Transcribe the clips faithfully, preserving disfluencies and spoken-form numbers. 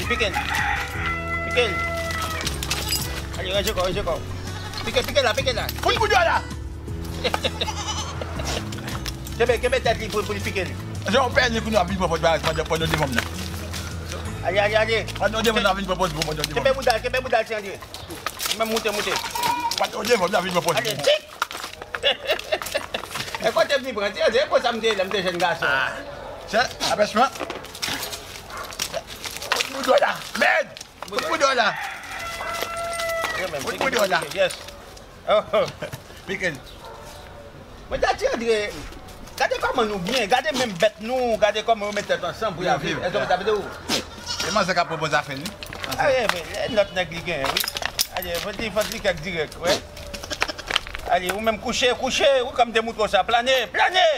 Pike l. Pike l. Ale, ranje kò, ranje kò. Pike, pike la, pike la. Fout kout dwèt la. Kenbe, kenbe tèt li pou, pou li pike l. Jan w pè li kounye a vin pran pòz bagay pandan, pandan devan m nan. Ale, ale, ale. Pandan devan m nan vin pran pòz pandan devan m. Kenbe bouda l, kenbe bouda l, Ti Andre. Ou menm moute, moute. Pandan devan m nan vin pran pòz. Ale, tik. E kote m vin pran, Ti Andre, e konsa m te ye lè m te jèn gason. Ah. Chè, apèchman. Fout kout dwèt la. Mèd. Fout kout dwèt la. Fout kout dwèt la. Yes. Oh, oh. Pike l. Mwen ta Ti Andre, gade kòman nou byen, gade menm bèt nou, gade kòman yo met tèt ansanm pou y ap viv. Èske w ta vle ou? E manzè k ap pran pòz afè l, wi. Ah, e, e, e lòt nèg li genyen, wi. Ale, fòk li, fòk li kèk dirèk, wè. Ale, ou menm kouche, kouche, wi, kòm te moutre w sa, plane, plane!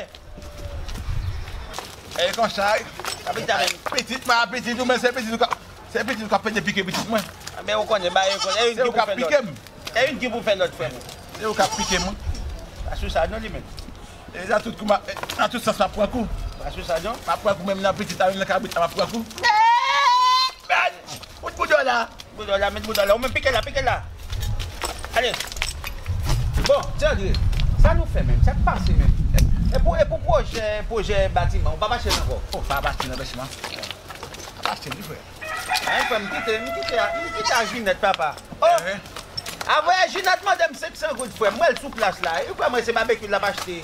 E konsa, wi. Pitit mwen, pitit ou, men se pitit ou ka, se pitit ou ka pede pike pitit mwen. Anben, ou konnen, ba, e konnen, e youn ki pou fè lòt. Se ou ka pike m. E youn ki pou fè lòt, frè mwen. Se ou ka pike mwen. Pa sou sa, non, li menm. E nan tout kou, m ap, nan tout sans, m ap pran kou. Pa sou sa, non. M ap pran kou, menm nan pitit la, menm nan kabrit la, m ap pran kou. Mèd! Fout bouda w la. Bouda w la, met bouda w la. Ou menm pike l la, pike l la. Ale. Bon, Ti Andre, sa nou fè menm? Sa k pase menm? E pou, e pou pwojè, pwojè batiman, ou p ap achte l ankò? Oh, pa achte nan bèchman. Pa achte li, frè. Ay, frè, m kite, m kite, m kite a Jinèt, papa. Oh! Apre, Jinèt mande m senk san goud, frè. Mwen, l sou plas la. Ou kwè mwen se babekyou l ap achte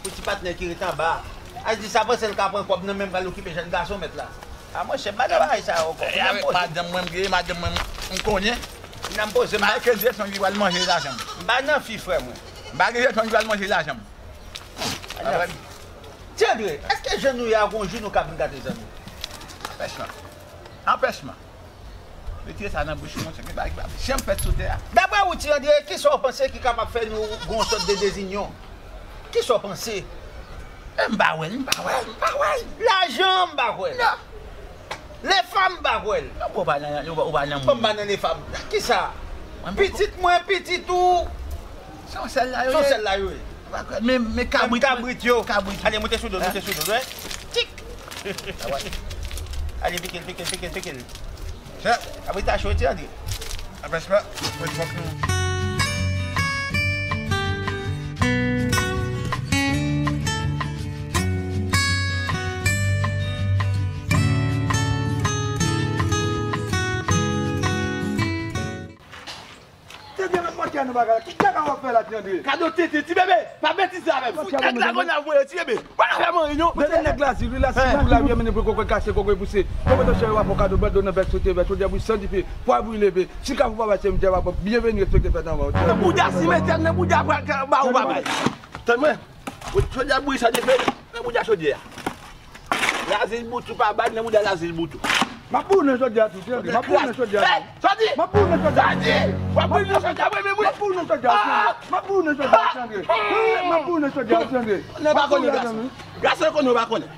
pou ti patnè ki ret anba a? Al di sa panse l ka pran kòb nan men m, pral okipe jèn gason mèt la. A, monchè, m pa nan bagay sa yo ankò. E avèk madanm mwen m ye, madanm mwen m konnen. Nan m poze m. Ba Kendy, se li pral manje lajan m. M pa nan fi, frè mwen. M pa gen jèson li pral manje lajan m. Ti Andre, èske jan nou ye a gon jou nou ka vin gate zanmi? Anpèchman. Anpèchman. Retire sa nan bouch ou, monchè, gen bagay ki p ap janm fèt sou tè a. Daprè ou, Ti Andre, kisa w panse ki kapab fè nou gon sòt de dezinyon? Kisa w panse? E m pa wè l, m pa wè l, m pa wè l. Lajan, m pa wè l. Non. Lefam, m pa wè l. Non, ou pa nan, ou pa, ou pa nan moun. Kòm pa nan lefam. Kisa? Mwen, pitit mwen, pitit ou. Se yon sèl la yo ye. Se yon sèl la yo ye. Men, men kabrit, kabrit yo. Kabrit. Ale, moute sou do, moute sou do, wè. Tik. Ale, pike l, pike l, pike l, pike l. Chè. Kabrit la cho, Ti Andre. Apre sa, mwen fòk nou. Te gen lòt mantè nan bagay la. Ki kaka w ap fè la, Ti Andre? Kado tete, ti bebe, pa betize avè m. Fout nèg la konn ap voye, ti bebe. Pa fè m anyen, non. Mete nèg la zil, wi, la zil, wi, la, wi, mennen pou kokoy kase, kokoy pouse. Yo mete chè yo pa fè kado, bando nan bèk sote, bèk sote, bouch san dife, pwa brile pe. Si ka pou pa bay se mtè pa pwòp, byenveni, respekte fèt anvan. Nan bouda simetè, nan bouda pral ba ou bagay. Tann mwen. Jodi a bouyi sa te fè, nan bouda chodyè a. Lazil bout ou pa bay nan bouda lazil bout ou. M ap boule nan chodyè a tou, tande. M ap boule nan chodyè a tou. Sòti! M ap boule nan chodyè a tou. Sòti! W ap boule nan chodyè a, mwen menm wi. M ap boule nan chodyè a tou. M ap boule nan chodyè a, tande. M ap boule nan chodyè a, tande. Nèg pa konnen gason. Gason konnen ou pa konnen.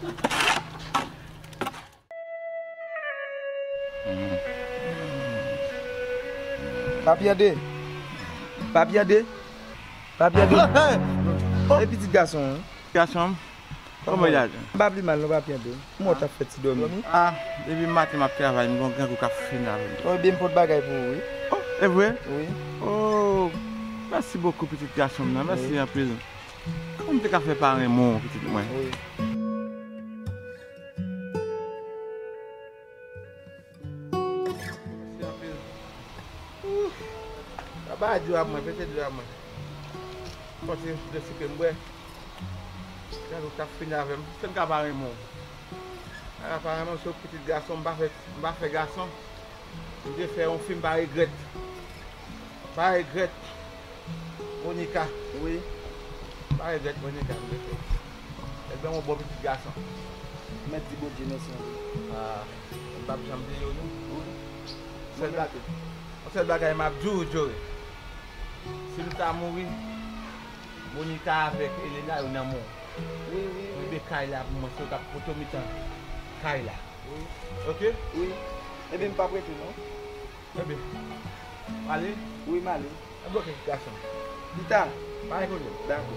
Papyande. Papyande. Papyande. E pitit gason an. Gason m. Kòman y ale? M pa pi mal non, Papyande. Kòman w t ap fè ti dòmi? Ah, depi maten m ap travay, m gon grangou k ap fini avè m. Oh, ebyen m pot bagay pou ou, wi. Oh, e vre? Wi. Oh, mèsi bokou, pitit gason m nan. Mèsi anpil. Kòman m te ka fè pa renmen w, pitit mwen? Wi. Mèsi anpil. Ooh. Sa bay dlo a mwen, pete dlo a mwen. Fòti de sik m bwè. Gade ou t ap fini avè m. Fè m ka pa renmen w. Aparamman, se yon pitit gason, m pa fè, m pa fè gason. M te fè yon fi, m pa regrèt. M pa regrèt. Monica. Wi. M pa regrèt Monica, m te fè. Ebyen, yon bon pitit gason. Mèt di Bondye mèsi anpil. Ah, m p ap janm bliye w, non. Wi. Sèl bagay, yon sèl bagay m ap di w, Joe. Si m ta mouri, Monica avèk Elena, yo nan men w. Wi, wi, wi. Kenbe kay la pou mwen, se yo k ap poto mitan kay la. Wi. Oke? Wi. Ebyen, m p ap rete, non. Ebyen, w ale? Wi, m ale. Ebyen, oke, gason. Pita. Pare kounye a. Dakò.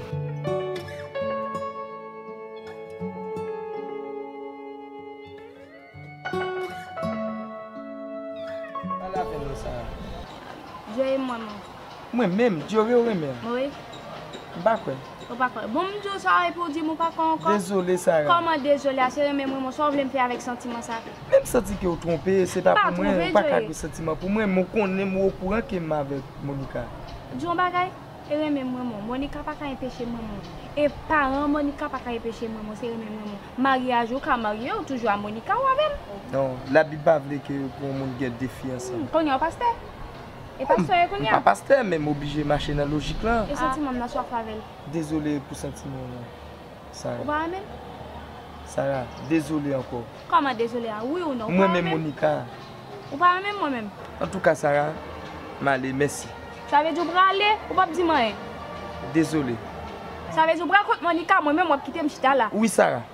Sa. Joe, mwen menm. Mwen menm, Joe ou renmen an? Wi. M pa kwè. Ou pa kwè. Bon, m di w sa epi w di m ou pa kwè ankò? Dezole, Sara. Kòman dezole a? Se renmen m renmen w, sa w vle m fè avèk santiman sa? Menm santi ke w twonpe, se pa pou mwen, ou pa ka gen santiman pou mwen, men w konnen m okouran ke m avèk Monica. Di yon bagay, e renmen m renmen w. Monica pa ka enpeche m renmen w. E paran Monica pa ka enpeche m renmen w, se renmen m renmen w. Maryaj ou ka marye, ou toujou a Monica ou avè m? Non, Labib pa vle ke pou yon moun gen de fi ansanm. Hmm, kounye a w pastè? E pastè w ye kounye a? M pa pastè, men m oblije mache nan lojik lan. E santiman m nan sa w fè avè l? Dezole pou santiman w lan, Sara. Ou pa renmen m? Sara, dezole ankò. Kòman dezole a? Wi ou non? Ou pa renmen m? Mwen menm Monica. Ou pa renmen m mwen menm? Antouka, Sara, m ale, mèsi. Sa vle di w prale, ou p ap di m anyen? Dezole. Sa vle di w pral kot Monica, mwen menm w ap kite m chita la? Wi, Sara.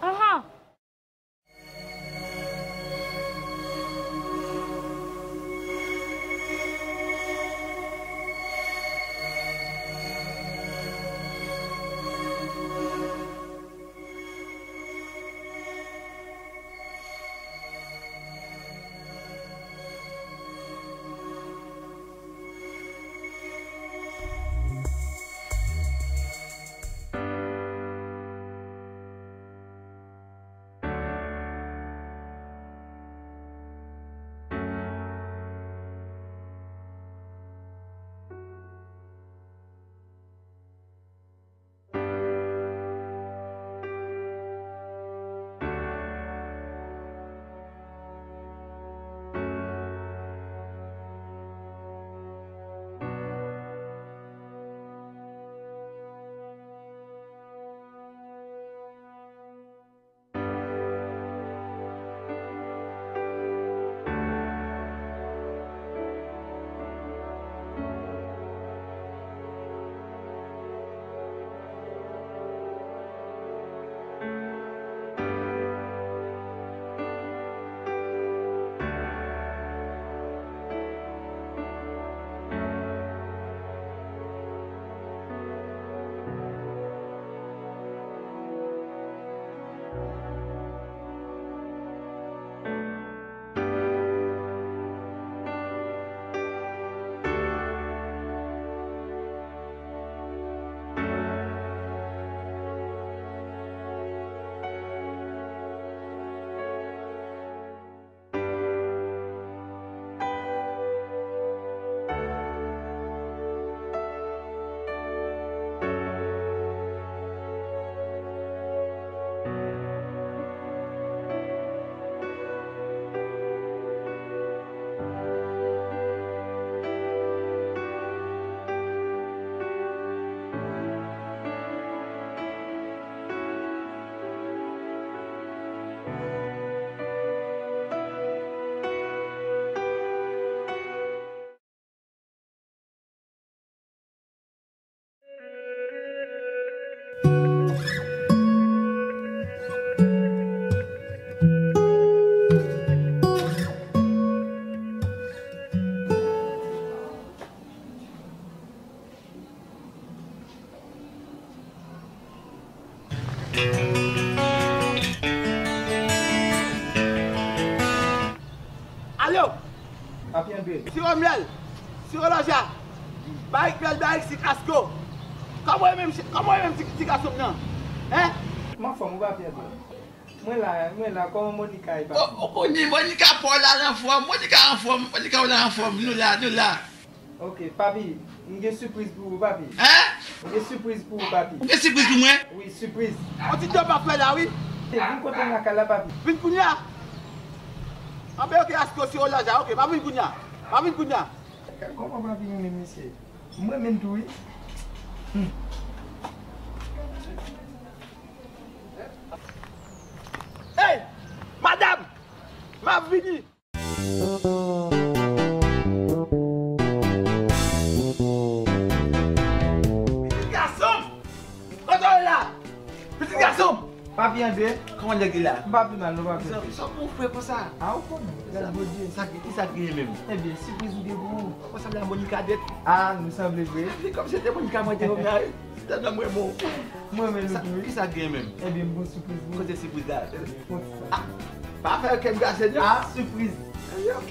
Anhan. Alo! Papi André. Siro myèl, siro lòja, barik myèl, barik sik, asko. Kòman w ye menm, kòman w ye menm ti, ti gason m nan? Hein? M anfòm wi, Papi André. Mwen la, mwen la, kòman Monica ye, papi? O, ou konnen Monica pa w la anfòm, Monica anfòm, Monica w la anfòm, nou la, nou la. Ok, papi, m gen sipriz pou ou, papi. Hein? M gen sipriz pou ou, papi. Ou gen sipriz pou mwen? Wi, sipriz. On ti djòb ap fè la, wi. Vin kote m lakay la, papi. Vin kounye a. Anben, ok, asko siro lòja, ok, m ap vin kounye a. M ap vin kounye a. Kòman papi renmen misye? M renmen l tou, wi. Hmm. Hey! Madanm! M ap vini! Pitit gason m! Kote w ye la? Pitit gason m! Papi André. Kòman nèg li la? M pa pi mal non, papi. Sa, sa pou w fre konsa? A, ou konnen, grâce Bondye. Sa, ki sa k genyen menm? Ebyen, sipriz m gen pou ou. Ou sanble a Monica nèt. A, nou sanble vre. Li kòmsi se te Monica mwen te wè la, wi. Tèlman m renmen w. Mwen renmen nou tou, wi. Ki sa k genyen menm? Ebyen, m gon sipriz pou ou. Kote sipriz la? Ebyen, konsa. A, pa fè kè m gache non. A, sipriz. Ebyen, ok.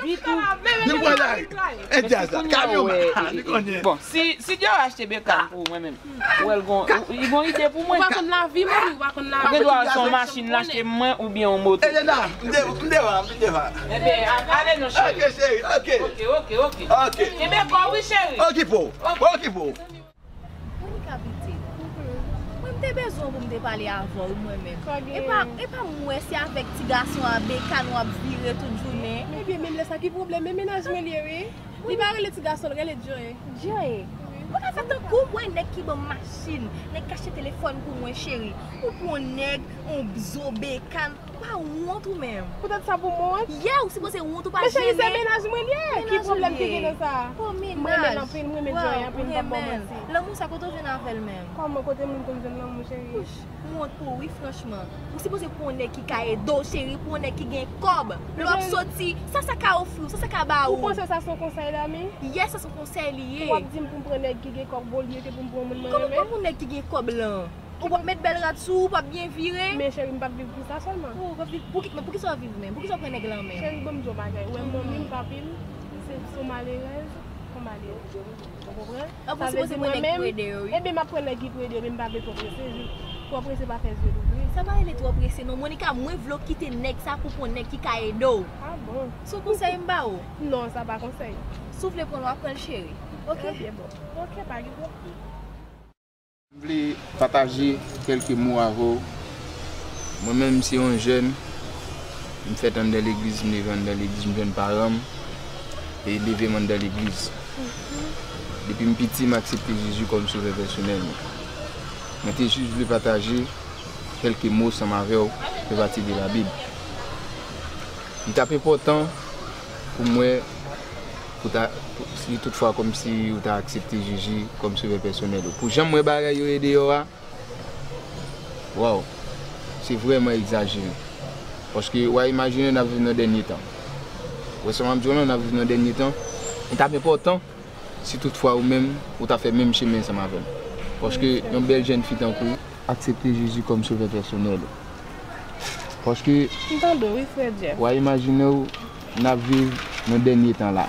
Ditou. Li pral la. E djaz la. Kamyon ba. Li konnen. Bon, si, si Djora achte bekàn pou mwen menm, ou wè l gon, li gon ide pou mwen. Ou pa konn lavi, mwen, ou pa konn lavi. Ou gen dwa se yon machin l achte mwen oubyen yon moto. Elena, m devan, m devan, m devan. Enben, ale non, cheri. Ok, cheri, ok. Ok, ok, ok. Ok. Enben, kò wi, cheri. Okipe w. Okipe w. Monica pitit. Mwen, m te bezwen w pou m te pale avè w, mwen menm. E pa, e pa m wè se avèk ti gason a bekàn w ap vire tout jounen. Ebyen, menm lè sa ki pwoblèm, men mennaj mwen li ye, wi. Li pa rele ti gason, l rele Joe. Joe. Ou ka fè tankou m wè nèg ki ban m machin, nèg ki achte telefòn pou mwen, cheri. Ou pran nèg, on zo bekàn. Ou pa wont ou menm? Poutèt sa pou m wont? Yeah, ou sipoze wont, ou pa jennen. Men cheri, se mennaj mwen li ye. Ki pwoblèm ki gen nan sa? M renmen l anpil, m renmen Joe anpil, m p ap ba w manti. Lanmou sa kote w jwenn avè l menm? Kòman, kote moun konn jwenn lanmou, cheri? Wouch, m wont pou ou wi, franchman. Ou sipoze pran yon nèg ki ka ede w, cheri, pran yon nèg ki gen kòb. Lè w ap soti, sa sa ka ofri w, sa sa ka ba ou? Ou panse sa se yon konsèy, Dami? Yes, sa se yon konsèy li ye. W ap di m pou m pran nèg ki gen kòb olye ke pou m pran moun mwen renmen? Kòman pou m pran nèg ki gen kòb lan? Ou p ap met bèl rad sou ou, ou p ap byen vire. Men cheri, m p ap viv pou sa sèlman. Ou p ap viv, pou ki, men poukisa w ap viv menm? Poukisa w pran nèg lan menm? Cheri, ban m di w yon bagay. Ou wè manmi m, papi m, se, se yon malerèz, yon malerèz. Ou konprann? Sa vle di mwen menm, ebyen m ap pran nèg ki pou ede yo, men m pa vle twò prese, twò prese pa fè zye louvri. Sa pa rele twò prese non. Monica, mwen vle w kite nèg sa pou pran nèg ki ka ede w. Ah bon? Se yon konsèy m ba w. Non, sa pa konsèy. Si w vle pran l, w ap pran l, cheri. Ok? Ebyen bon. Ok, pa gen pwoblèm. M vle pataje kèlke mo avè w. Mwen menm, m se yon jèn. M fèt anndan legliz, m leve anndan legliz, m jwenn paran m e leve m anndan legliz. Depi m piti, m aksepte Jezi kòm sovè pèsonèl mwen. Mwen te jis vle pataje kèlke mo ansanm avè w, fè pati de Labib. Li t ap enpòtan pou mwen, pou ta, pou, si toutfwa kòmsi ou ta aksepte Jezi kòm sovè pèsonèl ou. Pou jan m wè bagay yo ye deyò a, waw, se vrèman egzajere. Paske w a imajine n ap viv nan dènye tan. Ou wè sa m ap di w lan, n ap viv nan dènye tan. Li t ap enpòtan si toutfwa ou menm, ou ta fè menm chemen ansanm avè m. Paske yon bèl jèn fi tankou w aksepte Jezi kòm sovè pèsonèl ou. Paske, m tande w, wi, frè Jeff. W a imajine w, n ap viv nan dènye tan la.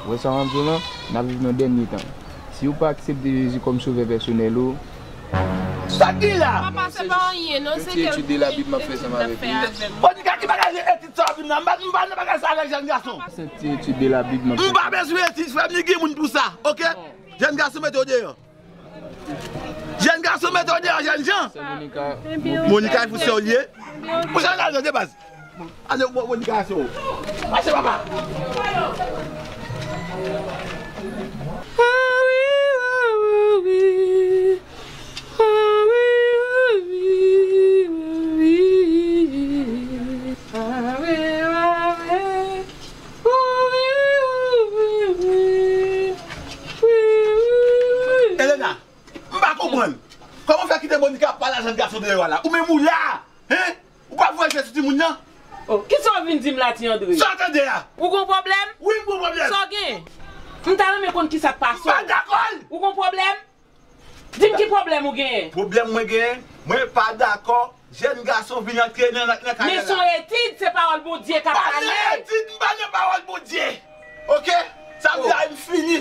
Ou wè sa m ap di w lan? N ap viv nan dènye tan. Si w pa aksepte Jezi kòm sovè pèsonèl ou, sa ki la? Papa, se pa anyen, non, se kèk etid n ap fè avè m. Monica, ki bagay etid sa w ap di m nan? M pa, m pa nan bagay sa avèk jèn gason. Se ti etid de Labib m ap fè. M pa bezwen etid, frè m, ni gen moun pou sa, ok? Jèn gason, mete w deyò. Jèn gason, mete w deyò, jèn jan. Sè Monica. Monica, e pou sè w li ye? Pou sa n al de baz. Ane, Mo-, Monica, se w. Mache, papa. Elena, m pa konprann. Kòman w fè kite Monica ap pale a jèn gason deyò a la? Ou menm ou la, hen? Ou pa voye je sou timoun nan? Oh, kisa w vin di m la, Ti Andre? Sa w tande a? Ou gon pwoblèm? Wi, m gon pwoblèm. Sa w gen? M ta renmen konn kisa k pase w. M pa dakò l. Ou gon pwoblèm? Di m ki pwoblèm ou genyen. Pwoblèm mwen genyen, mwen pa dakò jèn gason vin antre nan, nan, nan kay la. Men se yon etid, se pawòl Bondye k ap pale. Pa nan etid, m pa nan pawòl Bondye. Ok? Sa m di la, m fini.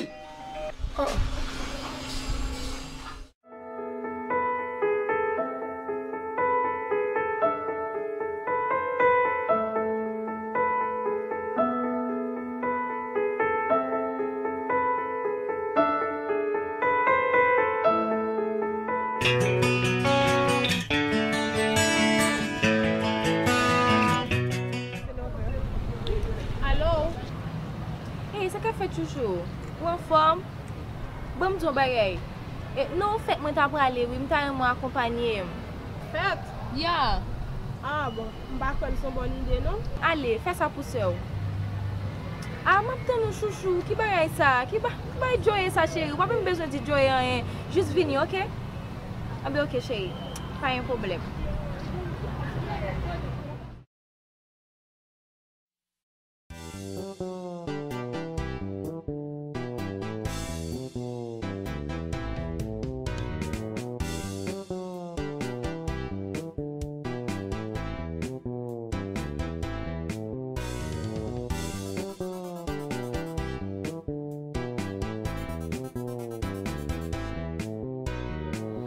Alo? Hey, sa k ap fèt, chouchou? Ou anfòm? Ban m di w yon bagay. E, non, fèt mwen ta prale, wi, m ta renmen w akonpanye m. Fèt? Ya. Ah, bon, m pa kwè l se yon bòn ide, non. Ale, fè sa pou sè w. Ah, m ap tann ou, chouchou. Ki bagay sa? Ki ba-, ki bagay djoye sa, cheri? W pa menm bezwen di djoye anyen. Jis vini, ok? Anben, ok, cheri. Pa gen pwoblèm.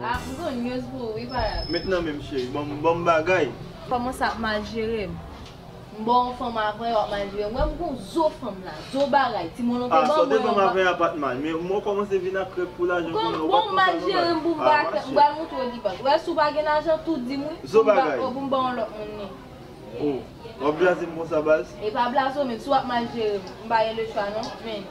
Ah, m gon news pou ou, wi, parèy. Met nan men m, cheri. Ban m, ban m bagay. Kòmanse ap mal jere m. M ba w yon fanm avè, w ap mal jere m. Wè m gon zo fanm la, zo bagay. Ti Molo te ban mwen yon ba-. Ah, sa w te ban m avè a pa t mal, men mwen kòmanse vin ak krèk pou lajan kounye a, ou pa t konn sa m pral jere m pou m ba krèk, m pral montre w li pa. Wè, si w pa gen lajan, tou di m, wi, pou m ba, pou m ba yon lòt moun li. Oh, w ap blaze m konsa, baz? E pa blaze w menm, si w ap mal jere m, m pa gen lechwa non, men,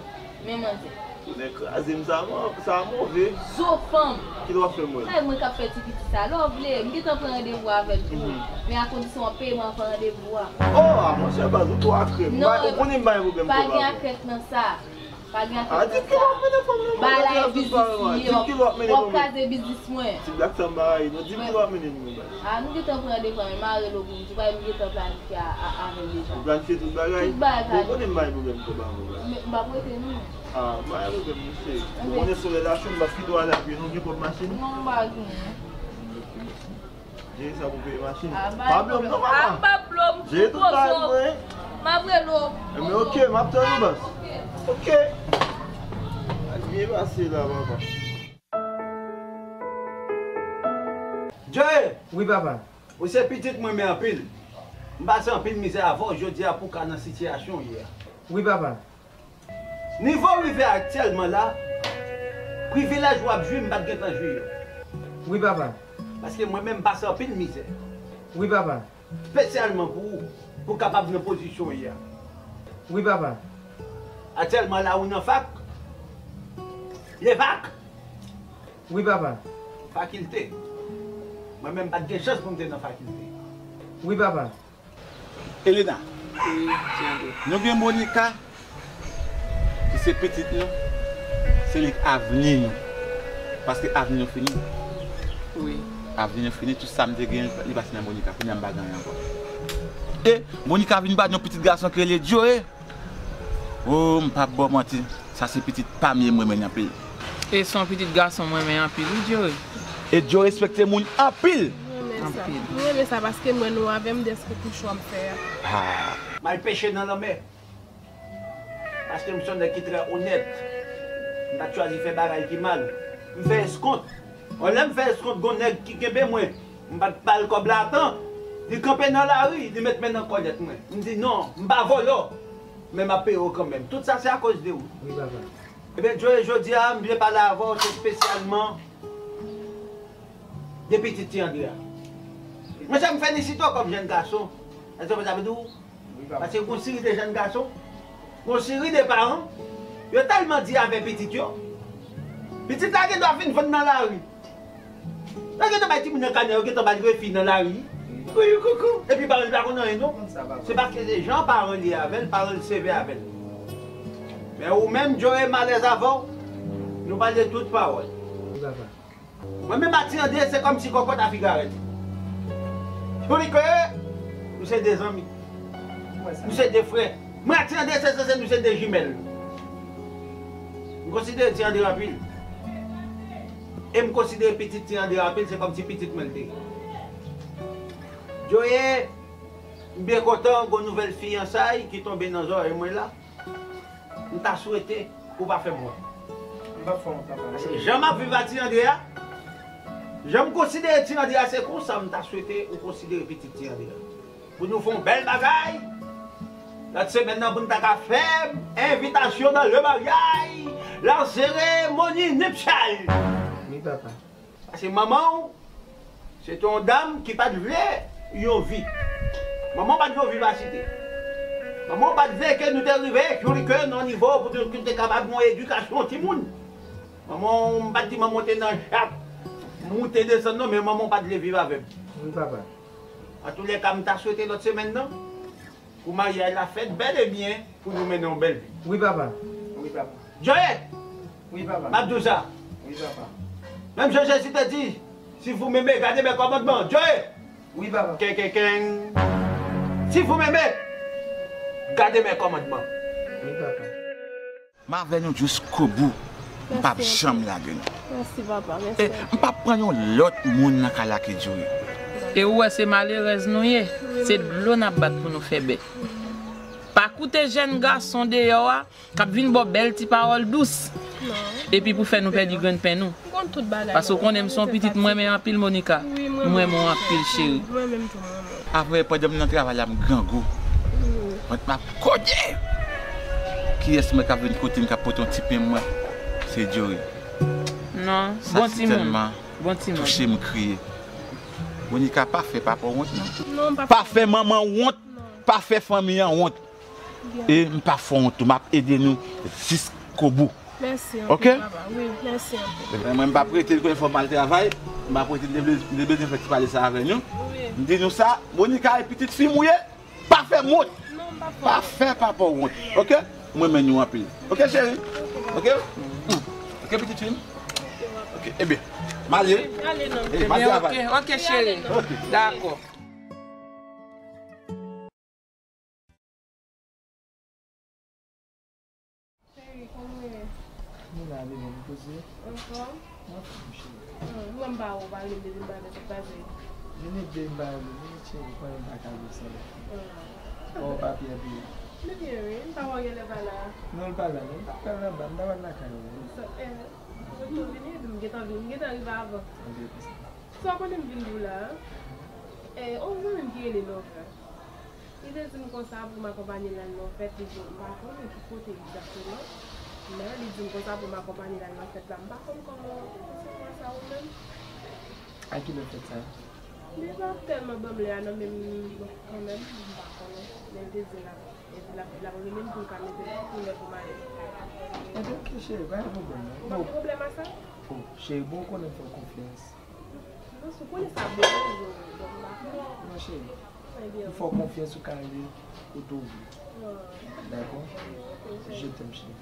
men manzè. Tounen kraze m, sa, sa move. Zo fanm. Kilè w ap fè m wè l? Sa e mwen k ap fè ti piti sa. Lè w vle, m gentan pran randevou avè l tou. Mhm. Men a kondisyon w ap peye mwen avan randevou a. Oh, a monchè, baz, ou twò akrèk. Non, ou konnen m pa gen pwoblèm kòb avè w. Pa gen akrèk nan sa. Pa gen afè sa. Ah, di m kilè w ap mennen fanm nan, baz. Bagay la e biznis li ye, w ap kraze biznis mwen. Ti blag sa m pa rayi non, di m kilè w ap mennen l mwen, baz. Ah, nou gentan pran randevou a, men m a rele w pou m di w, paske m gentan planifye a, a, avè l deja. Ou planifye tout bagay? Tout bagay planifye. Ou konnen m pa gen pwoblèm kòb avè w, baz. Men m p ap rete non. Ah, m pa gen pwoblèm, mesye. Ou konnen solèy la cho, m p ap kite w ale a pye non, gen kòb machin? Non, m pa gen. Jere sa pou peye machin. Ah, pa gen pwoblèm non, papa. Ah, m p ap blo, m tou poze w. M ap rele w. Enben, ok, m ap tann ou, baz. Ok. Al byen pase la, papa. Joe! Wi, papa. Ou se pitit mwen, men anpil. M pase anpil mizè avè w jodi a pou w ka nan sitiyasyon w ye a. Wi, papa. Nivo w rive aktyèlman la, privilèj w ap jwi, m pa t gentan jwi yo. Wi, papa. Paske mwen menm, m pase anpil mizè. Wi, papa. Espesyalman pou ou, pou w kapab nan pozisyon w ye a. Wi, papa. Aktyèlman la, ou nan fak. Lepak! Wi, papa. Fakilte. Mwen menm, m pa t gen chans pou m te nan fakilte. Wi, papa. Elena, wi, ti André. Nou gen Monica, ki se pitit nou, se li k avni nou. Paske avni nou fini. Wi. Avni nou fini, tout sa m te gen, li pase nan Monica. Kounye a m pa gen anyen ankò. E Monica vin ba nou yon pitit gason ki rele Joe. O, m p ap ba w manti, sa se pitit pa m ye, m renmen l anpil. E se yon pitit gason m renmen anpil, wi, Joe. E Joe respekte moun anpil. M renmen sa. Anpil. M renmen sa paske m wè nou avè m dèske pou chwa m fè a. Ah. M al peche nan lanmè. Paske m se yon nèg ki trè onèt. M pa t chwazi fè bagay ki mal. M fè eskont. Bon, lè m fè eskont, gon nèg ki kenbe mwen. M pa t ba l kòb la atan. Li kanpe nan lari, li met men nan kòlèt mwen. M di, "Non, m pa vòlò, men m ap peye w kanmenm." Tout sa se akoz de ou. Wi, papa. Ebyen, Joe, jodi a, m vle pale avè w, se espesyalman de pitit Ti André a. Monchè, m felisite w kòm jèn gason. Èske sa vle di w Wi, papa. Paske gon seri de jèn gason, gon seri de paran, yo tèlman di avè pitit yo, pitit la gen dwa vin vann nan lari. Yo gentan bay timoun nan kanè, yo gentan ba l refi nan lari. Wi, koukou. Epi paran li pa konn anyen, non. Konn sa, papa. Se paske se jan paran li ye avè l, paran l sevè avè l. Men ou menm, Joe, m alèz avè w, nou pale tout pawòl. Wi, papa. Mwen menm ak Ti André, se kòmsi kòkòt ak figarèt. Tandike nou se de zanmi. Nou se de frè. Mwen ak Ti André, se sanse nou se de jimèl. M konsidere Ti André anpil. E m konsidere pitit Ti André anpil, se kòmsi pitit mwen l te ye. Joe, m byen kontan, gon nouvèl fiyansay ki tonbe nan zòrèy mwen la. M ta swete ou pa fè m wont. M p ap fè w wont, papa. Paske jan m ap viv ak Ti André a, jan m konsidere Ti André a, se konsa m ta swete ou konsidere pitit Ti André a. Pou nou fè yon bèl bagay, lòt semèn nan pou n ta ka fè envitasyon dans le mariage, la cérémonie nuptiale. Wi, papa. Paske manman w, se te yon dam ki pa t vle yon vi. Manman w pa t vle yon vivasite. Manman w pa t vle ke nou te rive, jodi ke nan nivo pou nou te kapab yon edikasyon timoun. Manman w, m pa t di manman w te nan jak, moute desann non, men manman w pa t vle viv avè m. Wi, papa. Antoulèka, m ta swete lòt semèn nan, pou maryaj la fèt bèl e byen, pou nou mennen yon bèl vi. Wi, papa. Wi, papa. Joe! Wi, papa. M ap di w sa. Wi, papa. Menm jan Jezi te di, "Si vous m'aimez, gardez mes commandements." Joe! Wi, papa. Ken, ken, ken. "Si vous m'aimez, gardez mes commandements." Wi, papa. M avè nou jiskobou. M p ap janm lage nou. Mèsi, papa. Mèsi. E m p ap pran yon lòt moun nan kay la ke Joe. E ou wè se malerèz nou ye. Se dlo n ap bat pou nou fè bè. Pa koute jèn gason deyò a k ap vin ba w bèl ti pawòl dous. Non. Epi pou fè nou pèdi grenn pen nou. M konn tout bagay. Paske ou konnen m se yon pitit m renmen anpil, Monica. Wi, m renmen w anpil, cheri. M renmen m tou, m renmen w. Apre, pandan m nan travay la, m grangou. Wi. Vant m ap kòde. Kiyès mwen k ap vin kote m k ap pote yon ti pen mwen? Se Joe. Non, bon timoun. Sa sitèlman touche m, m kriye. Monica, pa fè papa w wont, non. Non, pa fè manman w wont. Non. Pa fè fanmi an wont. E m pa fè w wont tou, m ap ede nou jiskobou. Mèsi anpil, papa. Wi, mèsi anpil. Ebyen, mwen, m p ap rete, konnen fò m al travay. M p ap rete, m te vle, m te bezwen fè ti pale sa avè nou. Wi. M di nou sa, Monica e pitit fi m ou ye, pa fè m wont. Non, m p ap fè w wont. Pa fè papa w wont, oke? Mwen renmen nou anpil. Oke, cheri? Oke? Oke, pitit fi m? Oke, ebyen, m ale. Ale non. Ebyen, m al travay. Oke, oke, cheri. Oke. Dakò. Cheri, kòman w ye? Mwen la, bebe, m poze. Anfòm? M anfòm, cheri. Hmm, m wè m pa wè w, pa rele m depi m pa wè sa k pase. Minit de m pa rele, minit cheri, konnen m pa ka viv san ou. Hmm. Bon, papye anpil. Li byen, wi. M pa wè w genlè pa la. Non, l pa la, non. M pa pral anba, m ta pral lakay ou, wi. Sa, eh, mwen tou vini, epi m gentan vini, m gentan rive avan. Anpil konsa. Sa w konnen m vin di w la a? E, yon zanmi m ki rele Nòvè. Li te di m konsa pou m akonpanye l al nan yon fèt, li di m pa konnen ki kote egzakteman, men li di m konsa pou m akonpanye l al nan fèt la. M pa konn kòman w resevwa sa ou menm. A kilè fèt sa? Li pa tèlman ban m lè a non, men m, bon, kanmenm, m pa konnen. Men li te di l ap, epi l ap, l ap rele m pou l ka mete m pou lè pou m ale. Ebyen, oke, cheri, pa gen pwoblèm non. Ou pa gen pwoblèm a sa? Oh, cheri, bon, ou konnen m fè w konfyans. Non, si w konnen sa bon, bon, bon, m pa konnen. Non, cheri. Ebyen. Ou fè w konfyans, ou ka ale kote w vle. Dakò? Je t'aime, cheri.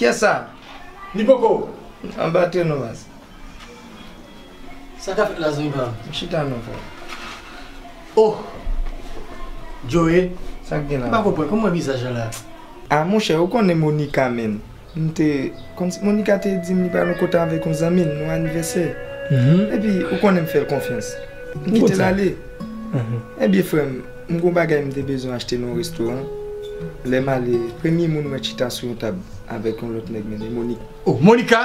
Kiyès sa? Ni poko. Anba tè non, baz. Sa k ap fèt la, zanmi pa m? M chita non, frè. Oh! Joe. Sa k gen la? M pa konprann. Kòman w wè vizaj la la? A, monchè, ou konnen Monica, menn. M te konn, Monica te di m li pral yon kote avèk yon zanmi l, nou anivèsè. Mhm. Epi, ou konnen m fè l konfyans. M kite l ale. Mhm. Ebyen, frè m, m gon bagay m te bezwen achte nan yon restoran. Lè m ale, premye moun mwen chita sou yon tab avèk yon lòt nèg, menn, e Monica. Oh, Monica?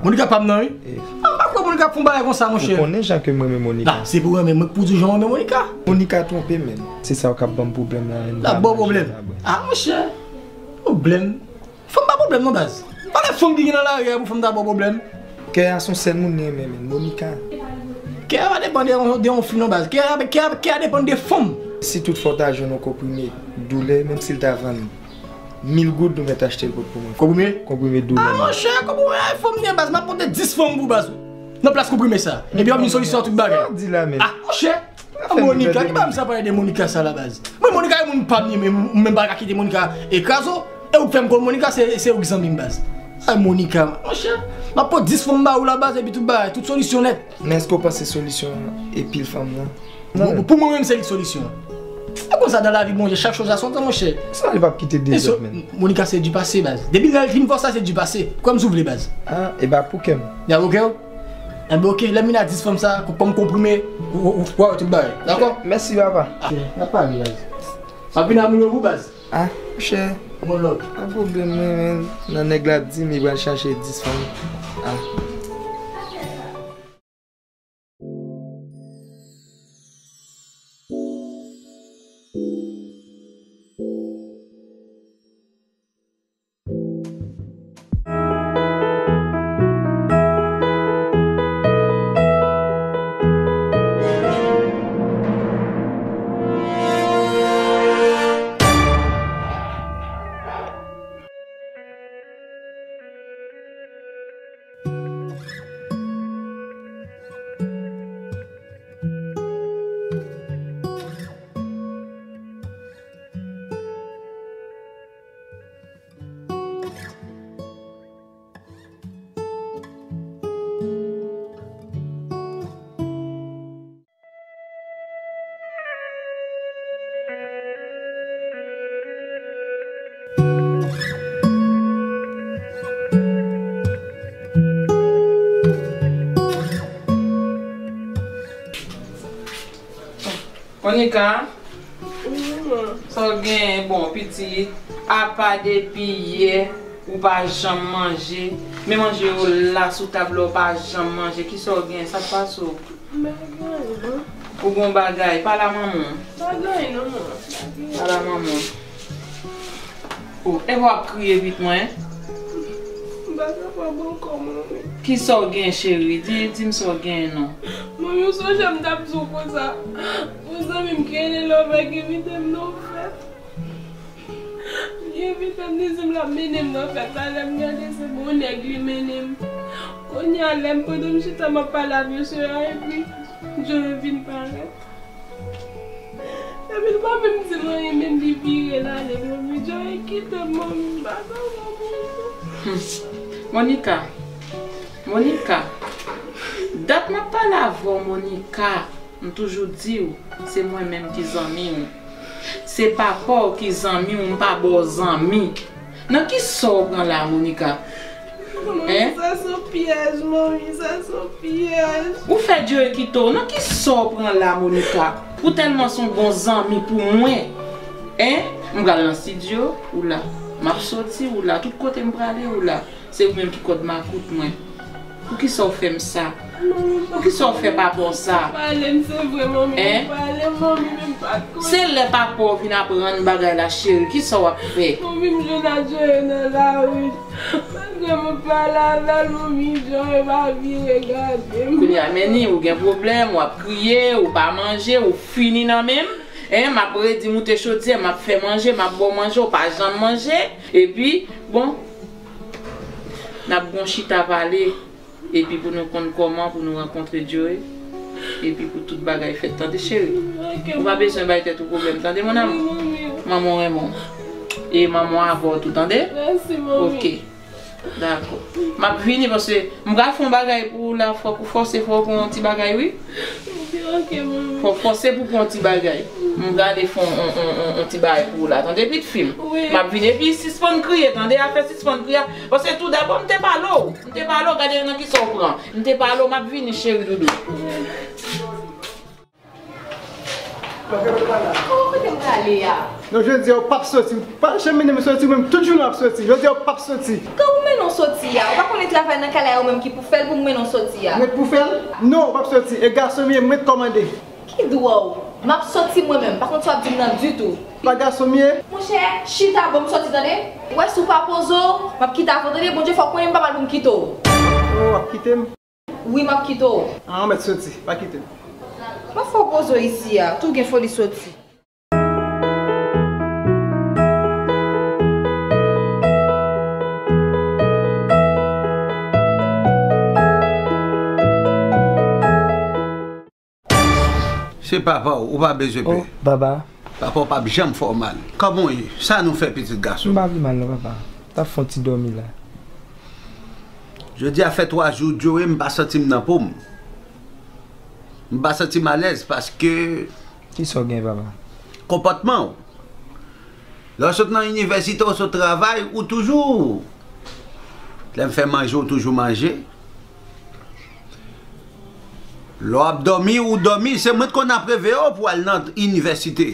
Monica pa m nan, wi. Eh. Ah, m pa kwè Monica ap fè yon bagay konsa, monchè. Ou konnen jan ke m renmen Monica. Nah, se pou renmen mwen, pou di w jan w renmen Monica. Monica twonpe m, menn. Se sa w k ap ban m pwoblèm la, menn. L ap ba w pwoblèm. Ah, monchè. Pwoblèm. Fanm pa pwoblèm non, baz. Pa de fanm ki gen nan lari a pou fanm ta ba w pwoblèm. Kè a se yon sèl moun li renmen, menn. Monica. Kè a pa depann de yon, de yon fi non baz. Kè a, kè a, kè a depann de fanm. Si toutfwa w ta jwenn yon konprime doulè, menm si l ta vann mil goud, ou mèt achte l pou, pou mwen. Konprime? Konprime doulè. Ah, monchè, konprime, ay, fanm gen baz, m ap pote dis fanm pou baz. Nan plas konprime sa. Epi w ap vin solisyon tout bagay. Sa w di la menm? Ah, monchè. Monica, ki bagay sa pale de Monica sa la baz? Mwen, Monica e moun pa m ye, men ou menm pa ka kite Monica e kraze w. E ou k fè m konn Monica, se, se ou k zanmi m baz. Ay, Monica, monchè. M ap pote dis fanm ba ou la baz, epi tout bagay, tout solisyon nèt. Men èske w panse solisyon an e pil fanm nan? Bon, pou mwen menm, se li k solisyon an. E konsa, dans la vie, Bondye, chaque chose a son temps, monchè. Sa li p ap kite dezòd, men. Monica, c'est du passé, baz. Depi lè l fin fè sa, c'est du passé. Kwè m si w vle, baz. Ah, e ba pou kè m. Ya, ok, w? Enben, ok, lè m vin a dis fanm sa, kòm konprime, w, w, w, w a wè tout bagay. Dakò? Mèsi, papa. Ah, n ap pale, baz. M ap vin a moun yo pou baz. Ah, monchè. Bon lòt. Pa pwoblèm, men, men, nan nèg la ap di m li pral chache dis fanm. Ah. Monica, sa w genyen bon pitit? Apa depi yè ou pa janm manje, men manje yo la sou tab la ou pa janm manje, kisa w genyen? Sa k pase w? M pa gen anyen non. Ou gen yon bagay, pale a manman w. Pa gen anyen non, manman. Pale a manman w. Oh, epa w ap kriye vit mwen. M pa kapab ankò, manmi. Kisa w gen, cheri? Di, di m sa w gen non. Manmi, ou sonje m t ap di w konsa, yon zanmi m ki rele Love ki envite m nan yon fèt. Li envite m, li di m l ap mennen m nan fèt la, lè m gade se bon nèg li mennen m. Kounye a lè m pote m chita m ap pale ak mesye a epi Joe vin parèt. Epi l pa menm di m anyen, men li vire l ale, manmi. Joe kite m, manmi, m pa ka wè moun. Hmm. Monica, Monica, dat m ap pale avè w, Monica. M toujou di w, se mwen menm ki zanmi w. Se papa w ki zanmi w, m pa ba w zanmi. Nan kisa w pran la, Monica? Manmi, sa se yon pyèj, manmi, sa se yon pyèj. Ou fè Joe kite w. Nan kisa w pran la, Monica? Ou tèlman se yon bon zanmi pou mwen. Hein? M pral nan estidyo, ou la. M ap soti, ou la. Tout kote m prale, ou la. Se ou menm ki kòd makout mwen. Poukisa w fè m sa? Poukisa w fè papa w sa? Pale m, se vre, manmi, hein? Pale m, manmi, men m pa t konnen. Se lè papa w vin aprann bagay la, cheri, kisa w ap fè? Manmi, m jwenn ak Joe nan lari. Malgre mwen pale avè l, manmi, Joe pa vire gade m. Kounye a, men ni, ou gen pwoblèm, w ap kriye, ou pa manje, ou fini nan men m. Hein, m ap redi moute chodyè, m ap fè manje, m ap ba w manje, ou pa janm manje. Epi, bon, n ap gon chita pale, epi pou nou konn kòman pou nou rankontre Joe, epi pou tout bagay fèt, tande cheri? Ok, manmi. Ou pa bezwen bay tèt ou pwoblèm, tande, mon amour? Wi, manmi. Manman w renmen w. E manman w avè w tou, tande? Mèsi, manmi. Ok. Dakò. M ap vini, paske m pral fè yon bagay pou ou la, fòk ou fòse, fòk ou pran yon ti bagay, wi. Ok, manmi. Fò w fòse pou pran yon ti bagay. M prale fè yon, yon, yon, yon, yon ti bagay pou ou la. Tande, pitit fi m? Wi. M ap vini. Epi sispann kriye, tande? Afè sispann kriye a. Paske tou dabò, m te pale w. M te pale w, gade nan kisa w pran. M te pale w, m ap vini, cheri doudou. Wi. Kòman kote m prale a? Non, jodi a, w p ap soti. Ou pa janm mennen m soti, ou menm, tout jounen w ap soti. Jodi a, w p ap soti. Kan ou mennen w soti a? Ou pa konnen travay nan kay la, ou menm ki pou fè l pou m mennen w soti a? Mwen k pou fè l? Non, w p ap soti. E gason m ye, mwen k kòmande. Ki dwa w? M ap soti mwen menm. Pa konn sa w ap di m nan ditou. Pa gason m ye? Monchè, chita, ban m soti, tande? Ou wè, si w pa poze w, m ap kite avè w, tande? Bondye fè w konnen m pa mal pou m kite w. Oh, w ap kite m? Wi, m ap kite w. Ah, ou mèt soti, pa kite m. M ap fè w poze w isi a, tou gen foli soti. Se papa w, ou pa bezwen pè. Oh, papa. Papa w p ap janm fè w mal. Kòman w ye? Sa nou fè pitit gason? M pa pi mal non, papa. M t ap fè yon ti dòmi la. Jodi a fè twa jou, Joe, m pa santi m nan po m. M pa santi m alèz paske. Kisa w gen, papa? Konpòtman w. Lè w sot nan inivèsite, w sot travay, ou toujou. Lè m fè manje, w toujou manje. Lè w ap dòmi, ou dòmi. Se mwen t konn ap reveye w pou w al nan inivèsite.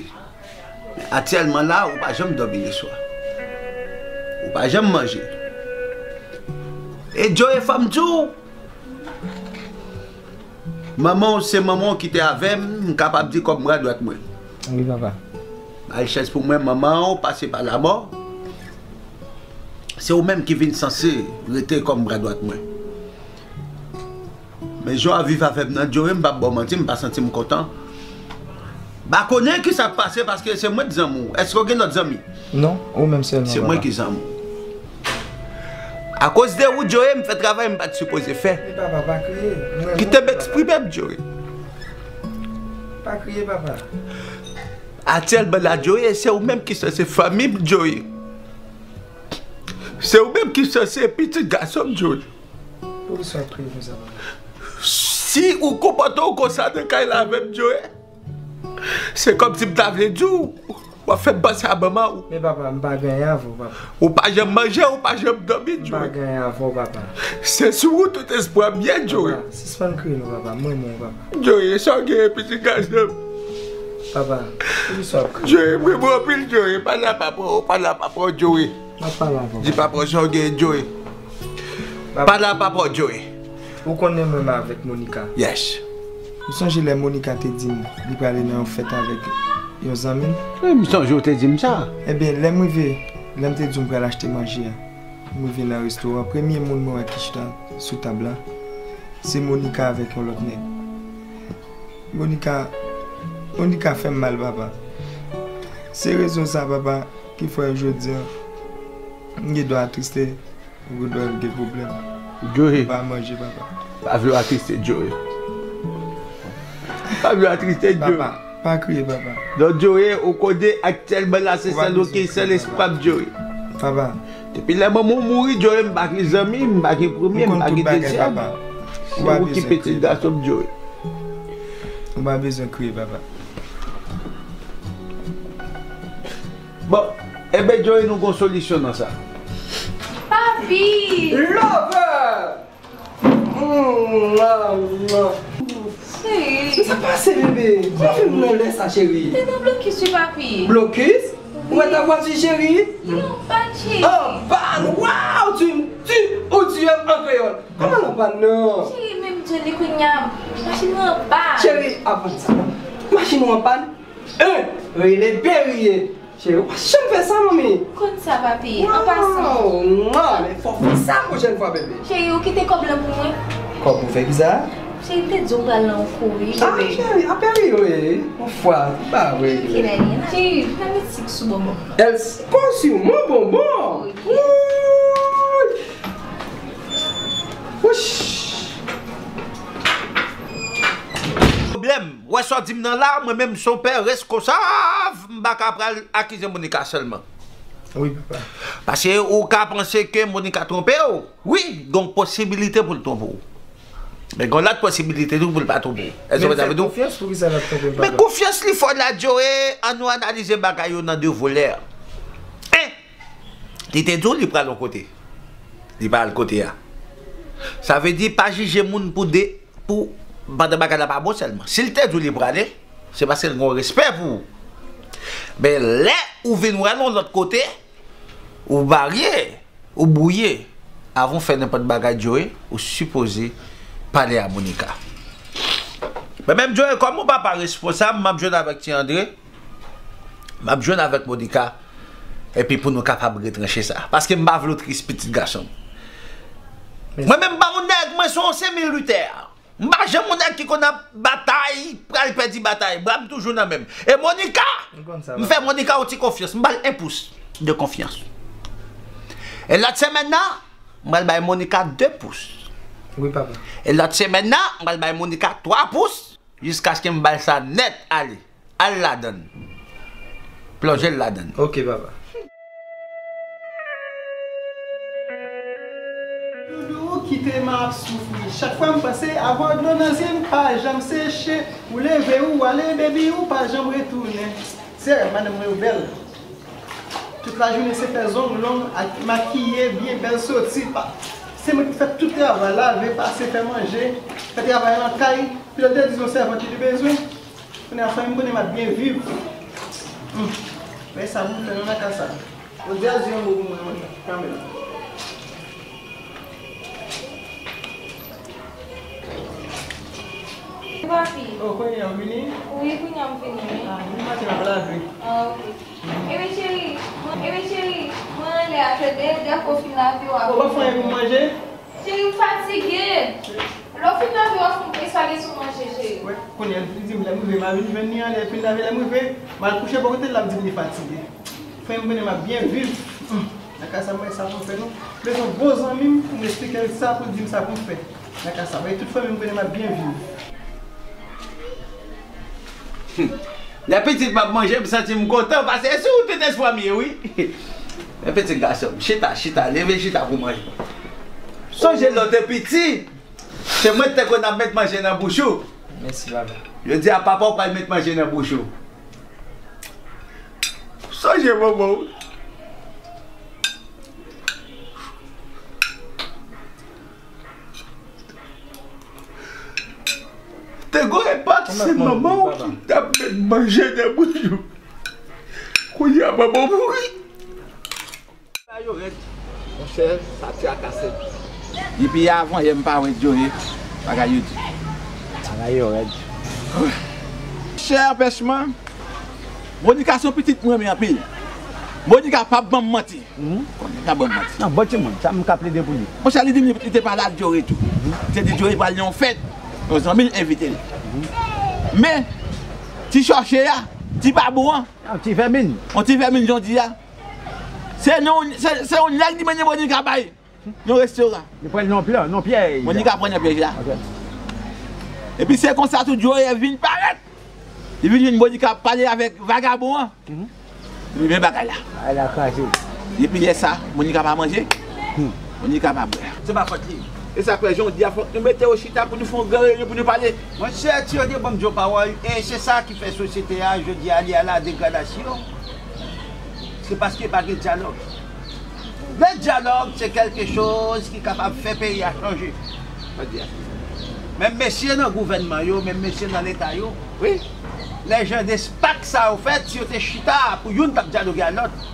Men aktyèlman la, ou pa janm dòmi leswa. Ou pa janm manje. E Joe, fò m di w, manman w se manman w ki te avè m, m kapab di kòm bra dwat mwen. Wi, papa. Malchans pou mwen, manman w pase pa lamò. Se ou menm ki vin sanse rete kòm bra dwat mwen. Men jan w ap viv avè m nan, Joe, m p ap ba w manti, m pa santi m kontan. M pa konnen kisa k pase paske se mwen k zanmi w. Èske w gen lòt zanmi? Non, ou menm sèlman, papa. Se mwen ki zanmi w. Akoz de ou, Joe, m fè travay m pa t sipoze fè. E papa, pa kriye. Kite m eksprime m, Joe. Pa kriye, papa. Aktyèlman la, Joe, se ou menm ki sanse fanmi m, Joe. Se ou menm ki sanse pitit gason m, Joe. Poukisa w ap kriye konsa, papa? Si ou konpòte w konsa nan kay la avè m, Joe, se kòmsi m ta vle di w, w ap fè m panse a manman w. Men papa, m pa gen anyen avè w, papa. Ou pa janm manje, ou pa janm dòmi, Joe. M pa gen anyen avè w, papa. Se sou ou tout espwa m ye, Joe. Papa, sispann kriye non, papa. M renmen w, papa. Joe, sa w genyen, pitit gason m? Papa, poukisa w ap kriye? Joe, m renmen w anpil, Joe. Pale a papa w, pale a papa w, Joe. M ap pale avè w. Di papa w sa w gen, Joe. Pale a papa w, Joe. Ou konnen mwen renmen avèk Monica. Yes. Ou sonje lè Monica te di m li prale nan yon fèt avèk yon zanmi l? Wi, m sonje w te di m sa. Ebyen, lè m rive, lè m te di w m pral achte manje a, m rive nan restoran, premye moun mwen wè ki chita sou tab la, se Monica avèk yon lòt nèg. Monica, Monica fè m mal, papa. Se rezon sa, papa, ki fè jodi a m gen dwa atriste, m gen dwa gen pwoblèm. Joe. M pa manje, papa. Pa vle w atriste, Joe. Pa vle w atriste, Joe. Papa, pa kriye, papa. Non, Joe, ou konnen aktyèlman la, se sèl ou ki sèl espwa m, Joe. Papa. Depi lè manman w mouri, Joe, m pa gen zanmi, m pa gen premye, m pa gen dezyèm. Se ou ki pitit gason m, Joe. Ou pa bezwen kriye, papa. Bon, enben, Joe, nou gon solisyon nan sa. Papi! Lover! Cheri. Sa pase, bebe? Ou fè m nan lè sa, cheri? Te nan blokis, wi, papi. Blokis? Ou wè ta vwati, cheri? Li anpann, cheri. Anpann? Waw! Tu, tu, ou tu an kreyòl. Kòman l anpann nan? Cheri, menm Johnny kounye a, machin mwen anpann. Cheri, aprann sa. Machin ou anpann? En, rele Perrier. Cheri, ou pa janm fè sa, manmi. Konn sa, papi. An pasan. Waw, mwa, men fò w fè sa pwochèn fwa, bebe. Cheri, ou kite kòb lan pou mwen. Kòb pou fè kisa? Cheri, m te di w m pral nan yon kou, wi, bebe. Ah, cheri, apèl wi, wi. Yon fwa, ba wi. Ki lè li ye la? Cheri, vin met sik sou bonbon. El, kò sou mwen bonbon. Wi. Wouch. Pwoblèm. Ou wè sa w di m nan la, mwen menm se yon pè reskonsav, m pa ka pral akize Monica sèlman. Wi, papa. Paske ou ka panse ke Monica twonpe w. Wi, gen yon posibilite pou l twonpe w. Men gen yon lòt posibilite tou pou l pa twonpe w. Èske w konprann sa m vle di w? Men fè konfyans, poukisa l ap twonpe m, papa? Men konfyans li fò la, Joe, an nou analize bagay yo nan de volè. En, li te di w li pral yon kote. Li pa al kote a. Sa vle di pa jije moun pou de, pou, pandan bagay la pa bon sèlman. Si l te di w li prale, se paske l gen yon respè pou ou. Men lè ou vin wè l yon lòt kote, ou barye, ou bwouye. Avan w fè nenpòt bagay, Joe, ou sipoze pale a Monica. Men menm Joe, kòm ou papa responsab, m ap jwenn avèk Ti Andre. M ap jwenn avèk Monica, epi pou nou kapab retranche sa. Paske m pa vle w tris, pitit gason m. Mwen menm m pa yon nèg, mwen se yon semi lutè. M pa janm yon nèg ki konn ap batay, pral pèdi batay. Bra m toujou nan men m. E Monica, m fè Monica yon ti konfyans. M ba l en pous de konfyans. E lòt semèn nan, m pral bay Monica de pous. Wi, papa. E lòt semèn nan, m pral bay Monica twa pous. Jiskaske m ba l sa nèt ale. Al ladann. Plonje l ladann. Ok, papa. Doudou, kite m ap soufri. Chak fwa m panse, avè w dlo nan zye m pa janm seche. Ou leve, ou ale, baby, ou pa janm retounen. Se rèv, madanm mwen yo bèl. Tout lajounen se fè zong long, ak makiye, byen bèl soti. Pa, se mwen ki fè tout travay, lave, pase, fè manje, fè travay nan kay. Pilote dizon sèvant li bezwen. Kounye a fanmi m konnen m ap byen viv. Hmm. Men sa pou m fè nan lakay sa. Jodi a di yon mo pou mwen, mwen, kanmenm. Papi. Oh, kounye a w vini? Wi, kounye a m vini, wi. Ah, depi maten m ap lave. Ah, ok. Ebyen, cheri, mwen, ebyen, cheri, mwen anlè a, tande, dèke w fin lave, w ap... Oh, w ap fè anyen pou m manje? Cheri, m fatige. Lè w fin lave, w ap fè yon ti espageti w manje, cheri. Wè, kounye a, li di m, lè m rive, m a vin jwenn li anlè, epi lave, lè m rive, m al kouche bò kote l, l ap di m li fatige. Frè m, konnen m ap byen viv. Hmm. Nan ka sa, mwen, sa pou m fè non. Bezwen bon zanmi m pou m esplike l sa, pou l di m sa pou m fè. Nan ka sa, mwen, tout fanmi m konnen m ap byen viv. Hmm. Lè pitit m ap manje, m santi m kontan, paske se yon tout espwa m ye, wi. Men pitit gason m, chita, chita, leve chita pou manje. Sonje lè w te piti, se mwen ki te konn ap met manje nan bouch ou. Mèsi, papa. Jodi a, papa w pral met manje nan bouch ou. Sonje manman w. Te gon epòk, se manman w ki t ap met manje nan bouch ou. Kounye a, manman w mouri. Bagay yo rèd. Monchè, sa trakase. Depi avan yè m pa wè Joe, bagay yo di. Bagay yo rèd. Chè anpèchman, Monica se yon pitit mwen renmen anpil. Monica p ap ban m manti. Mhm. Monica ban m manti. Non, bon timoun, sa m ka plede pou li. Monchè, li di m li te pale ak Joe tou. Mhm. Li te di Joe pral nan yon fèt. Yon zanmi l envite l. Mhm. Men, ti chòche a, ti babou an. Yon ti vèmin. Yon ti vèmin jan w di a. Se non, se, se yon nèg li mennen Monica bay. Yon restoran. Li pran non plan, non pyèj. Monica pran nan pyèj la. Ok. Epi se konsa tou Joe vin parèt. Li vin jwenn Monica ap pale avèk vagabon an. Mhm. Li men bagay la. Bagay la kraze. Depi lè sa, Monica pa manje. Hmm. Monica pa bwè. Se pa fòt li. E sa k fè jodi a fòk nou mete yo chita pou nou fè yon gran reyinyon pou nou pale. Monchè, ti yo te ban m yon pawòl, e se sa ki fè sosyete a jodi a li a la degradasyon. Se paske pa gen dyalòg. Le dyalòg se kèlke choz ki kapab fè peyi a chanje. Menm mesye nan gouvènman yo, menm mesye nan leta yo, wi, lè jan de spak sa yo fèt, si yo te chita pou youn t ap dyaloge a lòt.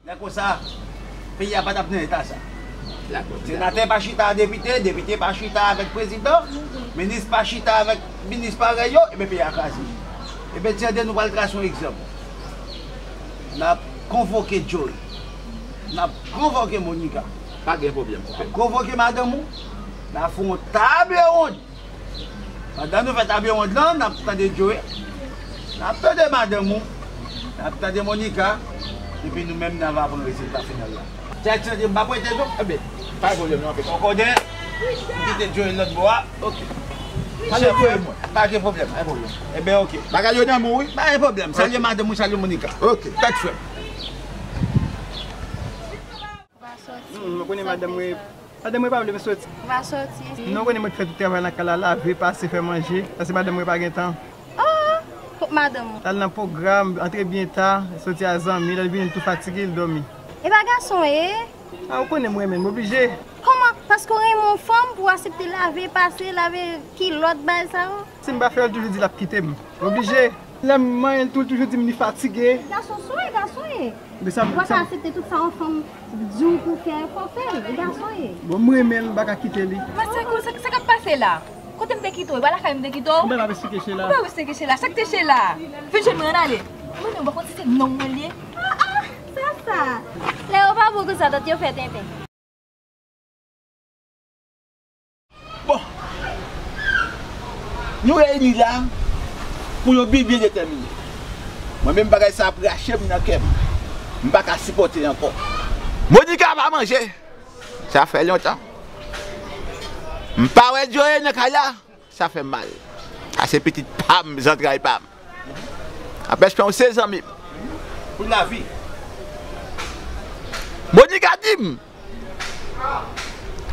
Lè konsa, peyi a pa t ap nan eta sa. Senatè pa chita a depite, depite pa chita avèk prezidan, minis pa chita avèk minis parèy yo, ebyen peyi a kraze. Ebyen, tande, nou pral trase yon egzanp. N ap konvoke Joey. N ap konvoke Monica. Pa gen pwoblèm, konpè. N ap konvoke madanm ou. N a fè yon table ronde. Pandan nou fè table ronde lan, n ap tande Joey. N ap tande madanm ou. N ap tande Monica. Epi nou menm, n a va pran rezilta final la. Tèt, tande, m pa prete non. Ebyen, pa gen pwoblèm non, anpil. Ou konnen, m kite Joey lòt bò a. Ok. Chèf, pa gen pwoblèm. Pa gen pwoblèm. Ebyen, ok. Bagay yo nan men w, wi. Pa gen pwoblèm. Salye madanm ou, salye Monica. Ok. Tèt frè m. Ou pa sòti. Hmm, mwen konnen madanm mwen, madanm mwen pa vle m sòti. Ou pa sòti. Non, konnen mwen fè tout travay nan kay la, lave, pase, fè manje. Paske madanm mwen pa gen tan. Oh, kot madanm ou? L al nan pwogram, antre byen ta, sòti a zanmi, lè l vini, l tou fatige, l dòmi. E pa gason w ye? A, ou konnen mwen renmen l, m oblije. Kòman? Paske w renmen yon fanm pou w aksepte lave, pase, lave kilòt, bagay sa yo? Si m pa fè l, toujou di l ap kite m. M oblije. Lè m manyen l tou, l toujou di m li fatige. Gason sou e, gason e. Men sa, ou pa ka aksepte tout sa yon fanm di w pou w fè, fò w fè l. E gason e. Bon, m renmen l, m pa ka kite li. Mwen, sa, sa, sa k ap pase la? Kote m te kite w? E pa lakay m te kite w? Konbyen l ap eksplike Sheila? Konbyen w eksplike Sheila? Sa k te Sheila? Vin jwenn mwen, ann ale. Mwen menm, m pa konn si se nonm mwen l ye. Ah, ah, sa, sa. Lè yo pa bon konsa, tante yo fè tenten. Bon. Nou reyini la pou yon bi byen detèmine. Mwen menm bagay sa ap rache m nan kè m. M pa ka sipòte l ankò. Monica pa manje. Sa fè lontan. M pa wè Joey nan kay la. Sa fè m mal. A se pitit pa m, zantray pa m. Anpèch mwen, w se zanmi m. Pou lavi. Monica di m,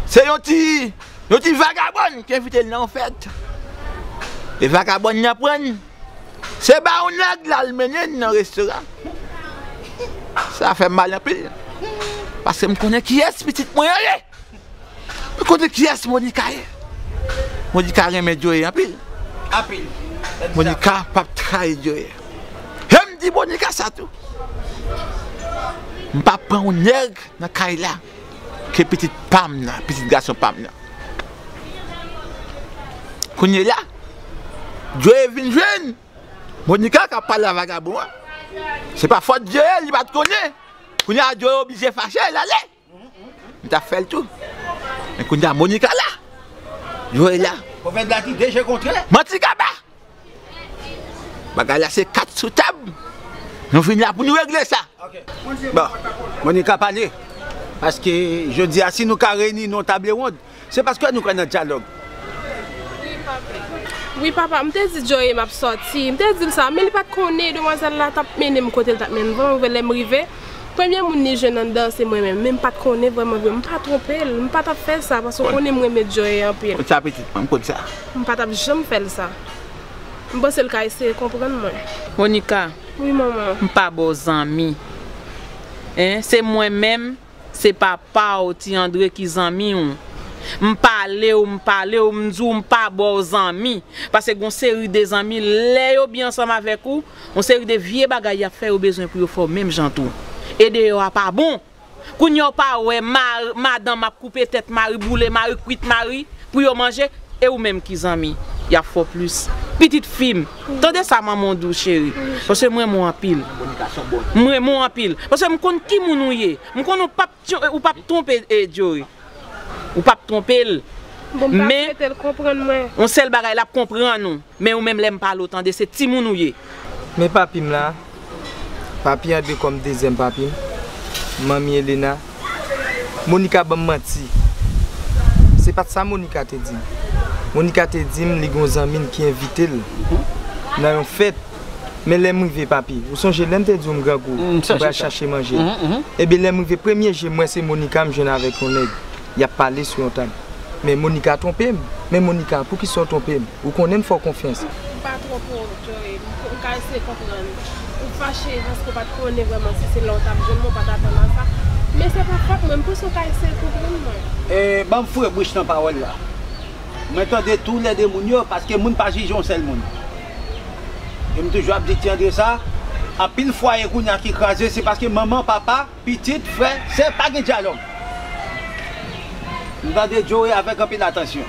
se yon ti, yon ti vagabòn ki envite l nan yon fèt. E vagabòn nan pran l. Se ba yon nèg l al mennen l nan restoran. Sa fè m mal anpil. Paske m konnen kiyès pitit mwen an ye. Mwen konnen kiyès Monica ye. Monica renmen Joey anpil. Anpil. Monica p ap trayi Joey. E m di Monica sa tou. M p ap pran yon nèg nan kay la ke pitit pa m nan, pitit gason pa m nan. Kounye la, Joey vin jwenn Monica k ap pale a vagabon an. Se pa fòt Joey, li pa t konnen. Kounye a Joey oblije fache, l ale. M t ap fè l tou. Men kounye a Monica la. Joey la. Pwofèt la ki de je kontre. Manti kaba. Bagay la se kat sou tab. Nou vin la pou nou regle sa. Bon, Monica pale. Paske jodi a, si nou ka reyini nan yon table ronde, se paske nou kwè nan dyalòg. Wi, papa, m te di Joey m ap sòti. M te di l sa, men li pa t konnen demwazèl la t ap mennen m kote l t ap mennen m. Vrèman vre, lè m rive, premye moun li jwenn anndan se mwen menm. Men m pa t konnen vrèman vre. M pa twonpe l. M pa t ap fè sa paske w konnen m renmen Joey anpil. Konn sa, pitit mwen, m konn sa. M pa t ap janm fè l sa. M panse l ka eseye konprann mwen. Monica, wi, manman. M pa ba w zanmi. Hein? Se mwen menm. Se papa w, Ti Andre, ki zanmi w. M pale w, m pale w, m di w m pa ba w zanmi. Paske gon seri de zanmi, lè yo byen ansanm avèk ou, yon seri de vye bagay y ap fè, yo bezwen pou yo fè w menm jan tou. E deyò a pa bon. Kounye a w pa wè ma-, madanm ap koupe tèt mari, boule mari, kwit mari, pou yo manje, e ou menm ki zanmi, y ap fè w plis. Pitit fi m, tande sa manman w di w, cheri. Paske m renmen w anpil. M renmen w anpil. Paske m konn ki moun ou ye. M konn ou p ap Ou p ap twonpe, eh, Joey. Ou p ap twonpe l. Bon, m ta swete l konprann mwen. Yon sèl bagay, l ap konprann ou. Men ou menm, lè m pale w, tande, se timoun ou ye. Men papi m la, papi Andre kòm dezyèm papi m, manmi Elena, Monica ban m manti. Se pa t sa Monica te di m. Monica te di m li gen yon zanmi l ki envite l nan yon fèt. Men lè m rive, papi, ou sonje lè m te di w m grangou, m pral chache manje? Ebyen, lè m rive, premye je m wè se Monica m jwenn avèk yon nèg. Y ap pale sou yon tab. Men Monica twonpe m. Men Monica, poukisa w twonpe m? Ou konnen m fè w konfyans. M pa twonpe w, Joey. M ka eseye konprann. Ou fache paske w pa t konnen vrèman si se la w t ap jwenn mwen, w pa t atann a sa. Men se pa fòt mwen, m panse w ka eseye konprann mwen. E, ban m foure bouch nan pawòl la. Mwen tande toulède moun yo, paske moun pa jije yon sèl moun. E m toujou ap di Ti Andre sa, anpil fwaye kounye a ki kraze, se paske manman, papa, pitit, frè, sè, pa gen dyalòg. M tande Joey avèk anpil atansyon.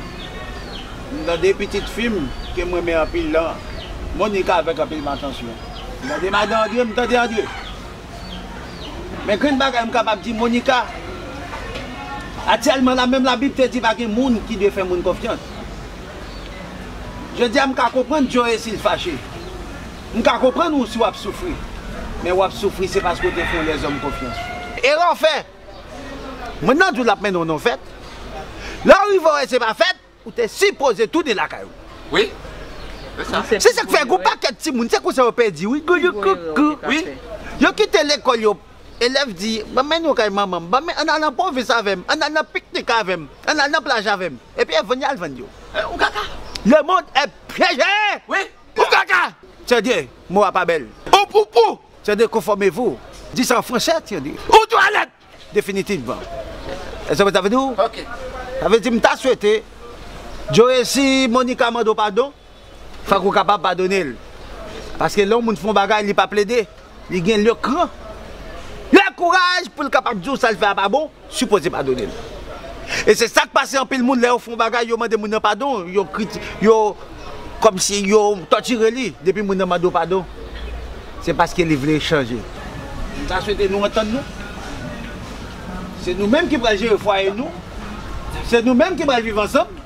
M tande pitit fi m, ke m renmen anpil lan, Monica avèk anpil atansyon. M tande madan Andre, m tande Andre. Men grenn bagay m kapab di Monica, aktyèlman la, menm Labib te di pa gen moun ki dwe fè moun konfyans. Jodi a, m ka konprann Joe si l fache. M ka konprann ou si w ap soufri. Men w ap soufri, se paske w te fè yon lèzòm konfyans. Erè w fè. Mwen nan di w l ap mennen w nan yon fèt. Lè w rive wè se pa fèt, ou te sipoze tounen lakay ou. Wi. Se sa. Se sa k fè gon pakèt timoun, se konsa yo pèdi, wi. Wi. Yo kite lekòl yo, elèv di, "Ban m mennen w kay manman m, ban m, ann al nan pwovens avè m, ann al nan piknik avè m, ann al nan plaj avè m." Epi e vann y al vann yo. Eh, ou kaka. Le monde est piégé! Wi. Ou kaka! Tande, mo a pa bèl. Ou poupou! Tande, conformez-vous. Di sa an fransè, tande. Ou twalèt! Definitivman. Èske sa vle di w? Ok. Sa vle di m ta swete, Joe, si Monica mande w padon, fòk ou kapab padone l. Paske lè yon moun fè yon bagay, li pa plede, li gen le kran, le kouraj pou l kapab di w sa l fè a pa bon, sipoze padone l. E se sa k pase anpil moun, lè yo fè yon bagay, yo mande moun nan padon, yo kriti-, yo kòmsi yo tòtire li. Depi moun nan mande w padon, se paske li vle chanje. M ta swete nou antann nou. Se nou menm ki pral jere fwaye nou. Se nou menm ki pral viv ansanm.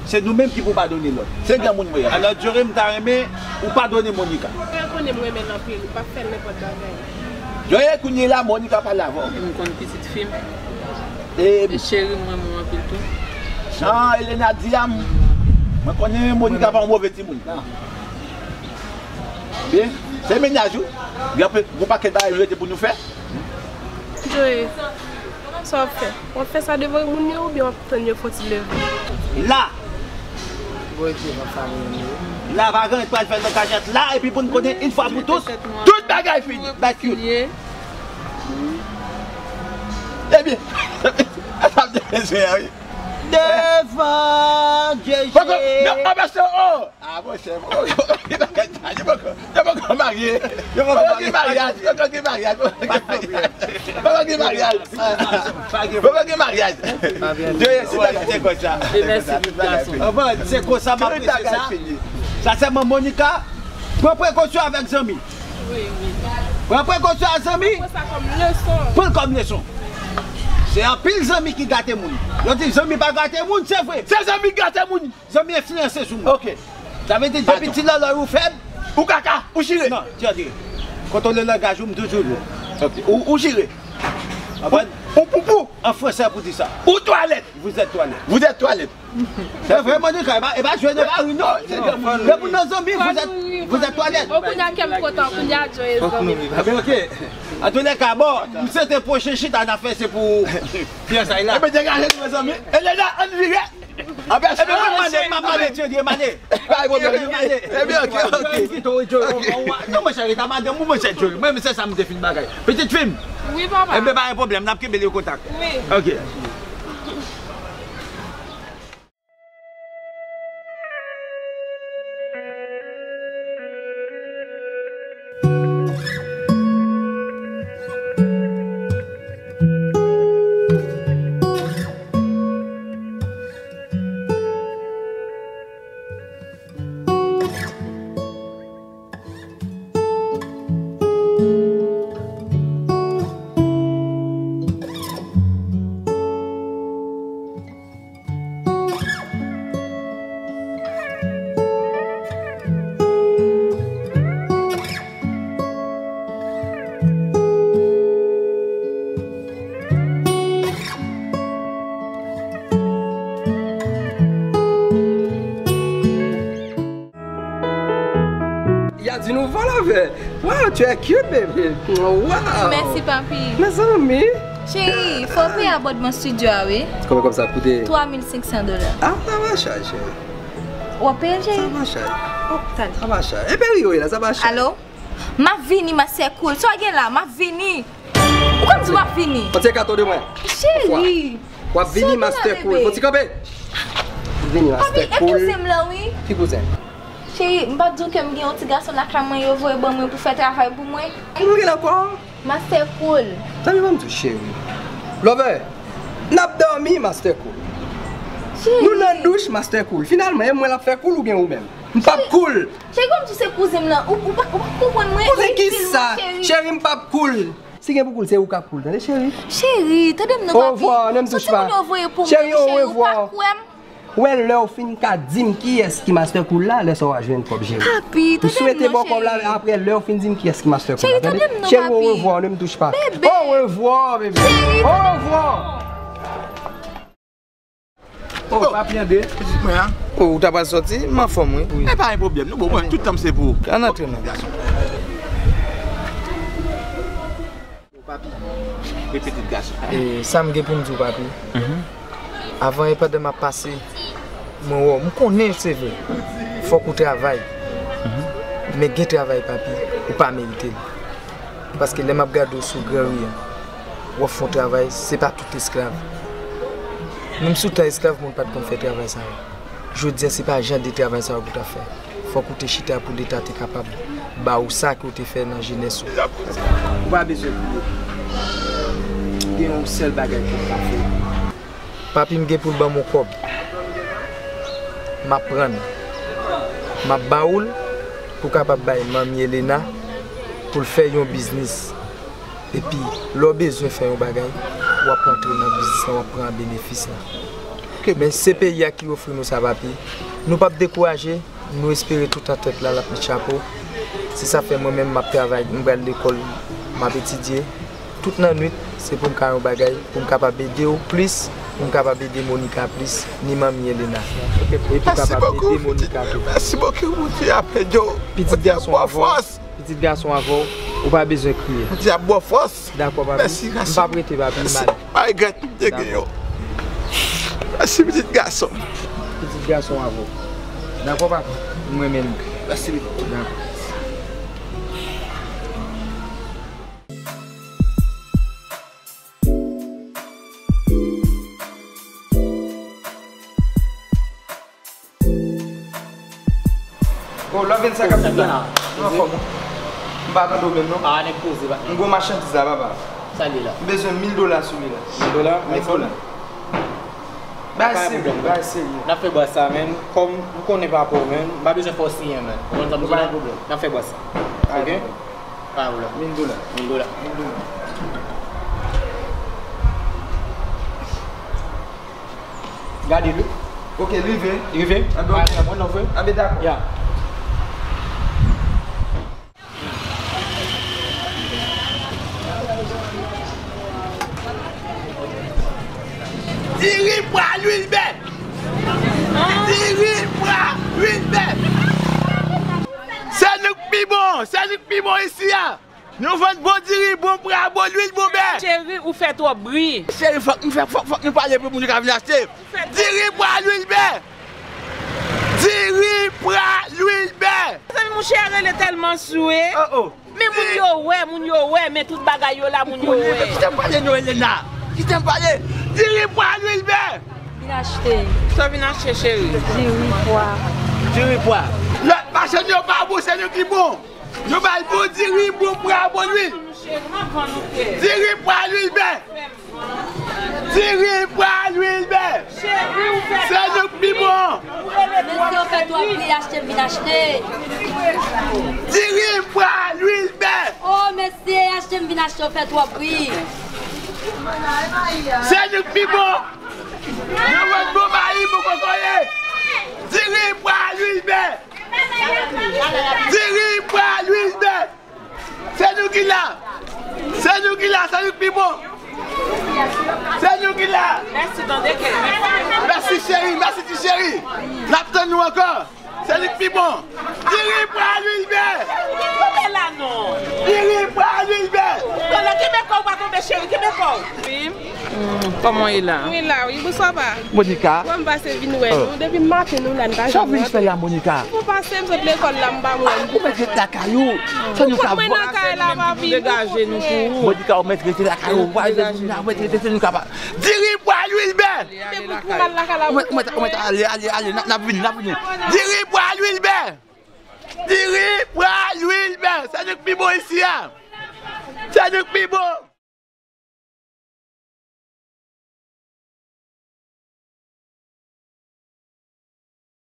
Se nou menm ki pou padone lòt. Se granmoun mwen ye. Alò, Joe, m ta renmen ou padone Monica. Joe konnen m renmen l anpil, li p ap fè l nenpòt bagay. Joe, kounye la, Monica pale avè w. M konn pitit fi m. E cheri m, mwen renmen w anpil tou. Jan Elena di a, m, mwen konnen Monica pa yon move timoun. Byen, se mennaj ou. Gen anpil, gon pakèt bagay nou rete pou nou fè. Joe, sa w ap fè? W ap fè sa devan moun yo oubyen w ap tann yo fè yon ti leve? La! Voye devan fanmi m yo. La, pa gen anyen k pral fèt nan kachèt la, epi pou n konnen, yon fwa pou tout, tout bagay fini. Back you. Ebyen, sa m te bezwen an, wi. Devan Jezi. Poko, non, anbasyon, oh! Ah, monchè, poko, poko gen bagay sa, yo poko, yo poko marye. Yo poko gen maryaj, poko gen maryaj, poko gen maryaj. Poko gen maryaj. Poko gen maryaj. Yo, se bagay, se konsa. E mèsi, tout gason. Anvan, se konsa m apresye sa. Sa sèlman Monica, pran prekosyon avèk zanmi. Wi, wi. Pran prekosyon a zanmi. Pran sa kòm leson. Pran l kòm leson. Se anpil zanmi ki gate moun. Yo di zanmi pa gate moun, se vre. Se zanmi ki gate moun. Zanmi enfliyanse sou moun. Ok. Sa vle di, depi ti lòlòy ou fèb. Ou kaka, ou chire. Non, tande. Kontwole langaj ou, m toujou di w. Ok. Ou, ou chire. Ou, ou poupou. An fransè pou di sa. Ou twalèt. Vous êtes toilette. Vous êtes toilette. Se vre, Monica, e pa, e pa jwe nan lari, non. Lè moun nan zanmi, vous êtes, vous êtes toilette. Bon, kounye a kè m kontan, kounye a Joe zanmi. Ebyen, ok. Antoulèka, bon, m swete pwochen chita n ap fè se pou fiyansay la. Ebyen, degaje nou, mezanmi. Elena, ann vire. Anpè, ebyen, mwen mande, m ap mande Thierry, m ale. Pa gen pwoblèm. Ebyen, ok, ok. Non, monchè, rete a madanm ou, monchè, Thierry. Mwen, se sa m te fin bagay. Pitit fi m. Wi, papa. Ebyen, pa gen pwoblèm, n ap kenbe l an kontak. Wi. Ok. Y a du nouveau, Love. Wow, tu es cute, baby. Wow. Mèsi, papi. Mezanmi. Cheri, fò w peye abònman estidyo a, wi. Konbyen kòb sa ap koute? Twa mil senk san dola. Ah, sa pa chè, cheri. W ap peye l, cheri? Sa pa chè. Oh, talè. Sa pa chè. E Perry yo ye la, sa pa chè. Alo? M ap vini, Master Cool. Sa w gen la? M ap vini. Ou konn di w ap vini. Fon ti ekato de mwen. Cheri. W ap vini, Master Cool. Fon ti kanpe. Vini, Master Cool. Papi, e kouzen m lan, wi. Ki kouzen? Cheri, m pa t di w ke m gen yon ti gason lakay mwen, yo voye ban mwen pou fè travay pou mwen? Ki moun ki la ankò? Master Cool. Tanmi, ban m di w, cheri. Love, n ap dòmi, Master Cool. Cheri. Nou nan douch, Master Cool. Finalman, e mwen l ap fè cool oubyen ou menm? M p ap cool. Cheri, kòm di se kouzen m lan, ou, ou pa, ou pa konprann mwen. Kouzen ki sa? Cheri, m p ap cool. Si gen pou cool, se ou k ap cool, tande, cheri. Cheri, tande m non, papi. Orevwa, ne m touche pa. Cheri, orevwa. Ou wè lè w fin ka di m kiyès ki master cool la, lè sa w a jwenn kòb, cheri. Papi, tande m non, cheri. M swete ba w kòb la, apre lè w fin di m kiyès ki master cool la, tande. Cheri, tande m non, papi. Cheri, orevwa, ne m touche pa. Bebe. Orevwa, bebe. Cheri, tande m non. Orevwa. Oh, papi André. Pitit mwen an. Oh, ou ta pral sòti? M anfòm, wi. Wi. E pa gen pwoblèm, nou bon, mwen, tout tan m se pou ou. Ann antre non. Gason. Papi. Wi, pitit gason. E, sa m gen pou m di w, papi. Mhm. Avan e pandan m ap pase, mwen wè w. M konnen se vre. Fòk ou travay. Mhm. Men gen travay, papi, ou pa merite l. Paske lè m ap gade w sou gran ri an, w ap fè yon travay, se pa tout esklav. Menm sou tan esklav, moun pa t konn fè travay sa yo. Jodi a, se pa jan de travay sa yo pou w ta fè. Fòk ou te chita pou Leta te kapab ba ou sa ke w te fè nan jenès ou. Ou pa bezwen kriye. Gen yon sèl bagay pou w ka fè. Papi m gen pou l ban m yon kòb. M ap pran l. M ap ba ou l pou w kapab bay Manmi Elena pou l fè yon biznis. Epi, lè w bezwen fè yon bagay, w ap rantre nan biznis lan, w ap pran benefis lan. Ok. Men se peyi a ki ofri nou sa, papi. Nou p ap dekouraje, nou espere tout an tèt la l ap met chapo. Se sa fè mwen menm m ap travay, m pral lekòl, m ap etidye. Tout nan nwit, se pou m ka yon bagay, pou m kapab ede w plis, pou m kapab ede Monica plis, ni Manmi Elena. Ok, e pou kapab ede Monica tou. Mèsi bokou, Bondye ap ede w. Pitit gason avè w. Pitit gason avè w, ou pa bezwen kriye. Bondye ap ba w fòs. Dakò, papi. Mèsi, gason. M p ap rete, papi, m ale. Mèsi. Pa regrèt m te gen yo. Mèsi, pitit gason. Pitit gason avè w. Dakò, papi. M renmen nou. Mèsi, pitit. Dakò. Oh, love and sa k ap fèt la. Nou anfòm, wi. M pa tande w menm, non. Ah, nèg poze, pa. M gon machandiz la, papa. Sa li la? M bezwen mil dola sou li la. Mil dola? Mil dola. Bagay serye, bagay serye. N ap fè bwa sa, menn. Kòm m konnen pa pou w, menn. M pa bezwen fè w siyen, menn. Ou konn sa m di la? Pa gen pwoblèm. N ap fè bwa sa. Ok? Pa gen pwoblèm. Mil dola. Mil dola. Mil dola. Gade li. Ok, rive. Rive? Anben, ok. Mwen nan vre. Anben, dakò. Ya. Diri, pwa, lwil, bè. Diri, pwa, lwil, bè. Se nou k pi bon, se nou k pi bon isi a. Nou vann bon diri, bon pra, bon lwil, bon bè. Cheri, ou fè twòp bri. Cheri, fòk nou fè, fòk, fòk nou pale pou moun yo ka vin achte. Diri, pra, lwil, bè. Diri, pra, lwil, bè. Mezanmi, mouche a rele tèlman sou e. Oh, oh. Men moun yo wè, moun yo wè, men tout bagay yo la, moun yo wè. Kite m pale non, Elena. Kite m pale. Diri, pra, lwil, bè. Vin achte. Sa w vin achte, cheri? Diri, pwa. Diri, pwa. Lòt machann yo pa bon, se nou ki bon. Nou bay bon diri, bon pra, bon lwil. Diri, pwa, lwil, bè. Diri, pwa, lwil, bè. Se nou k pi bon. Mesye, w fè twòp bri, achte m vin achte. Diri, pwa, lwil, bè. O, mesye, achte m vin achte, w fè twòp bri. Se nou k pi bon. Nou vann bon mayi, bon kokoye. Diri, pwa, lwil, bè. Diri, pwa, lwil, bè. Se nou ki la. Se nou ki la, se nou ki pi bon. Se nou ki la. Mèsi, tande kè. Mèsi, cheri, mèsi, ti cheri. N ap tann nou ankò. Se li k pi bon. Diri, pwa, lwil, bè. Kanpe la non. Diri, pwa, lwil, bè. Tande, kenbe kò w, pa tonbe, cheri, kenbe kò w. Wi. Hmm, kòman w ye la? Wi la, wi, bonswa pa. Monica. Mwen m pase vin wè nou. Depi maten nou la, n pa janm rantre. Sa w vin fè la, Monica? Mwen pase, m sot lekòl la, m pa wè m. Ou mèt ret lakay ou. Sa nou ka vwa. Mwen nan kay la, papi. Degaje nou pou ou. Monica, ou mèt rete lakay ou. Ou pa vin la, ou mèt rete, se nou ka pa. Diri, pwa, lwil, bè. Mwen, mwen, mwen, ale, ale, ale, n ap, n ap vini, n ap vini. Diri, pwa, lwil, bè. Diri, pwa, lwil, bè. Se nou k pi bon isi a. Se nou k pi bon.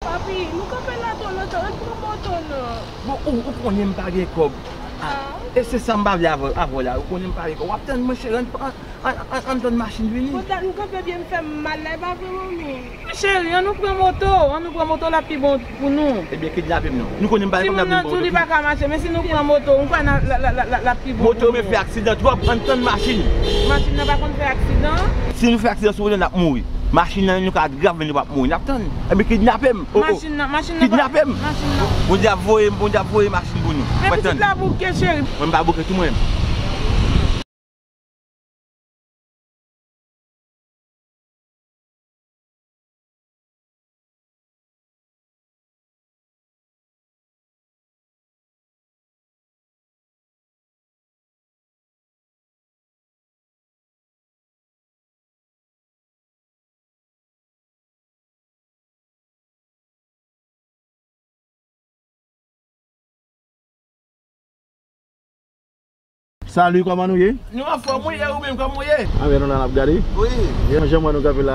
Papi, nou kanpe la twò lontan. Bon, ou, ou konnen m pa gen kòb. Ah, e se sa m pa vle avè, avè w la. Ou konnen m pa gen kòb. W ap tann mwen, cheri, ann, ann, ann, ann tann machin vini. Bon, dat m kanpe byen, m fè m mal la, e pa vre, manmi? Cheri, ann nou pran moto, ann nou pran moto, l ap pi bon pou nou. Ebyen, kidnape m non. Nou konnen m pa gen kòb, n ap vin pran moto. Timoun nan tou, li pa ka mache, men si nou pran moto, ou kwè n a, l, l, l, l, l ap pi bon pou nou. Moto, men fè aksidan twòp, ann tann machin. Machin nan pa konn fè aksidan? Si nou fè aksidan sou wout la, n ap mouri. Machin nan, nou ka grav, men nou p ap mouri. N ap tann. Ebyen, kidnape m. Oh, oh. Machin nan, machin nan pa, kidnape m. Machin nan. Bondye ap voye, Bondye ap voye machin pou nou. Men pitit la bouke, cheri. Mwen, m pa bouke tou mwen. Salut, kòman nou ye? Nou anfòm, wi, e ou menm, kòman w ye? Anben, nou la, n ap gade. Wi. Jan m wè nou kanpe la,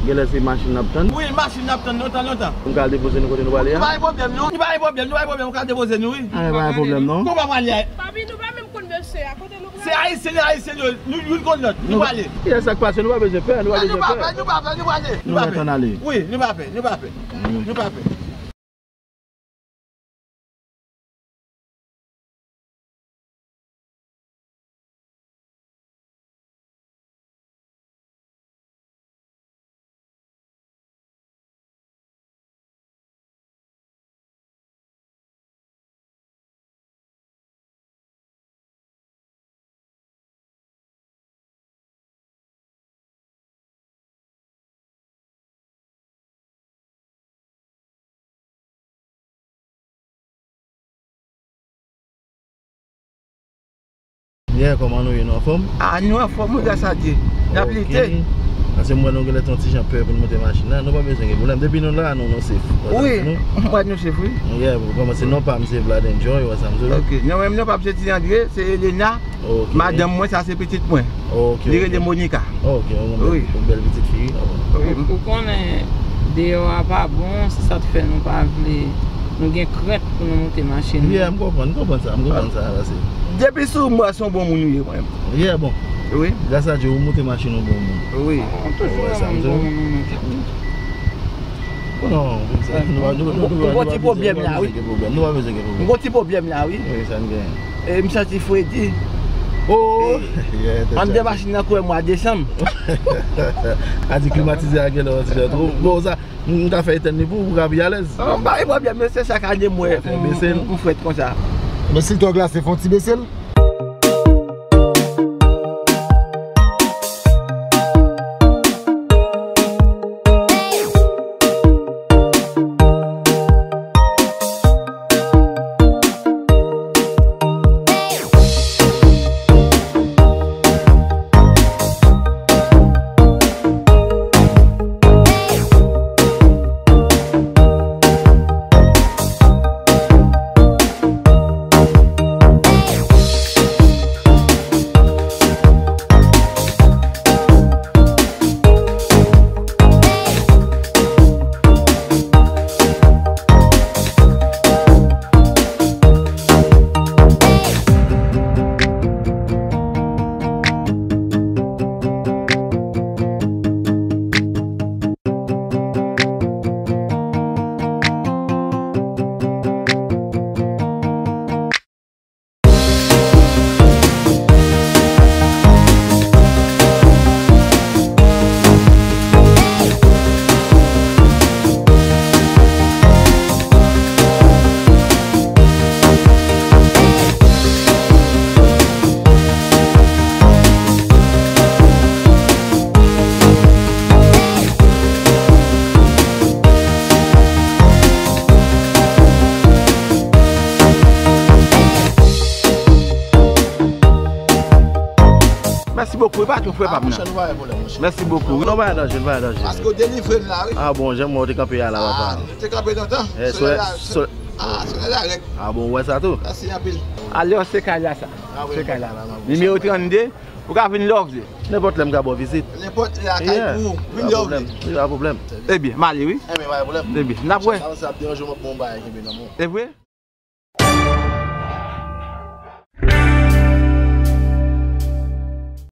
genlè se machin n ap tann. Wi, machin n ap tann lontan, lontan. Nou ka al depoze nou kote nou prale a? Nou pa gen pwoblèm, non. Nou pa gen pwoblèm, nou pa gen pwoblèm, ou ka depoze nou, wi. Anben, pa gen pwoblèm, non. Kòman w prale a? Papi, nou pa menm konn mesye a, kote nou prale? Se Ayisyen, Ayisyen yo, nou youn konn lòt, nou prale. Yes, sa k pase, nou pa bezwen pè, nou pa bezwen pè. Nou pa pè, nou pa pè, nou prale. Nou pa pè. Wi, nou pa pè, nou pa pè. Nou pa pè. Yeah, kòman nou ye? Nou anfòm? Ah, nou anfòm, wi, gras a Dye. N ap lite. Ok. Paske m wè nou genlè t on ti jan pè pou n monte machin nan. Nou pa bezwen gen pwoblèm. Depi nou la, nou, nou safe. Wi, m wè nou safe, wi. Yeah, kòman se non pa m, se Vlad Enjoy, ou wè sa m di w la? Ok. Non, men non pa m, se Ti Andre, se Elena. Ok. Madanm mwen, sa se pitit mwen. Ok, ok. Li rele Monica. Ok, yon bèl, wi, yon bèl pitit fi, wi. Wi. Ou, ou konnen deyò a pa bon, se sa k fè nou pa vle, nou gen krent pou nou monte machin. Yeah, m konprann, m konprann sa, m konprann sa, pase. Depi sou mwen, se yon bon moun ou ye, mwen. Yeah, bon. Wi. Gras a Dye, ou monte machin yon bon moun. Wi. Ou toujou yon bon moun, ou menm. Non, nou pa, nou, nou, nou, nou pa bezwen gen pwoblèm. Nou pa bezwen gen pwoblèm. M gon ti pwoblèm la, wi. Wi, sa n gen. E, m santi fredi. Oh! Anndan machin nan kouwè mwa desanm. A di klimatizè a genlè yon ti jan twò. Bon, sa, m ka fè etenn li pou ou, pou w ka pi alèz. Ah, m pa gen pwoblèm, men se chak ane m wè m, m, m frèt konsa. Men si l twò glase, fè yon ti bese l. Mèsi bokou, wi, patwon, frè pa m nan. Ah, monchè, nou pa gen pwoblèm, monchè. Mèsi bokou. Wi, non, pa gen danje, pa gen danje. Paske w delivre m la, wi. Ah bon, jan m wè w te kanpe a la, papa. Ah, nou te kanpe lontan. Eh, solèy la, solèy, ah, solèy la rèd. Ah bon, ou wè sa tou? Mèsi anpil. Alò, se kay la sa. Ah wi, se kay la. Nimewo trannde, ou ka vin lè w vle. Nenpòt lè m ka ba w vizit. Nenpòt lè, kay pou ou. Vin lè w vle. Wi, pa pwoblèm. Ebyen, m ale, wi. Ebyen, pa gen pwoblèm. Ebyen, n ap wè. Sa, sa ap deranje w, m ap ba w yon bagay kenbe nan men w. E vre?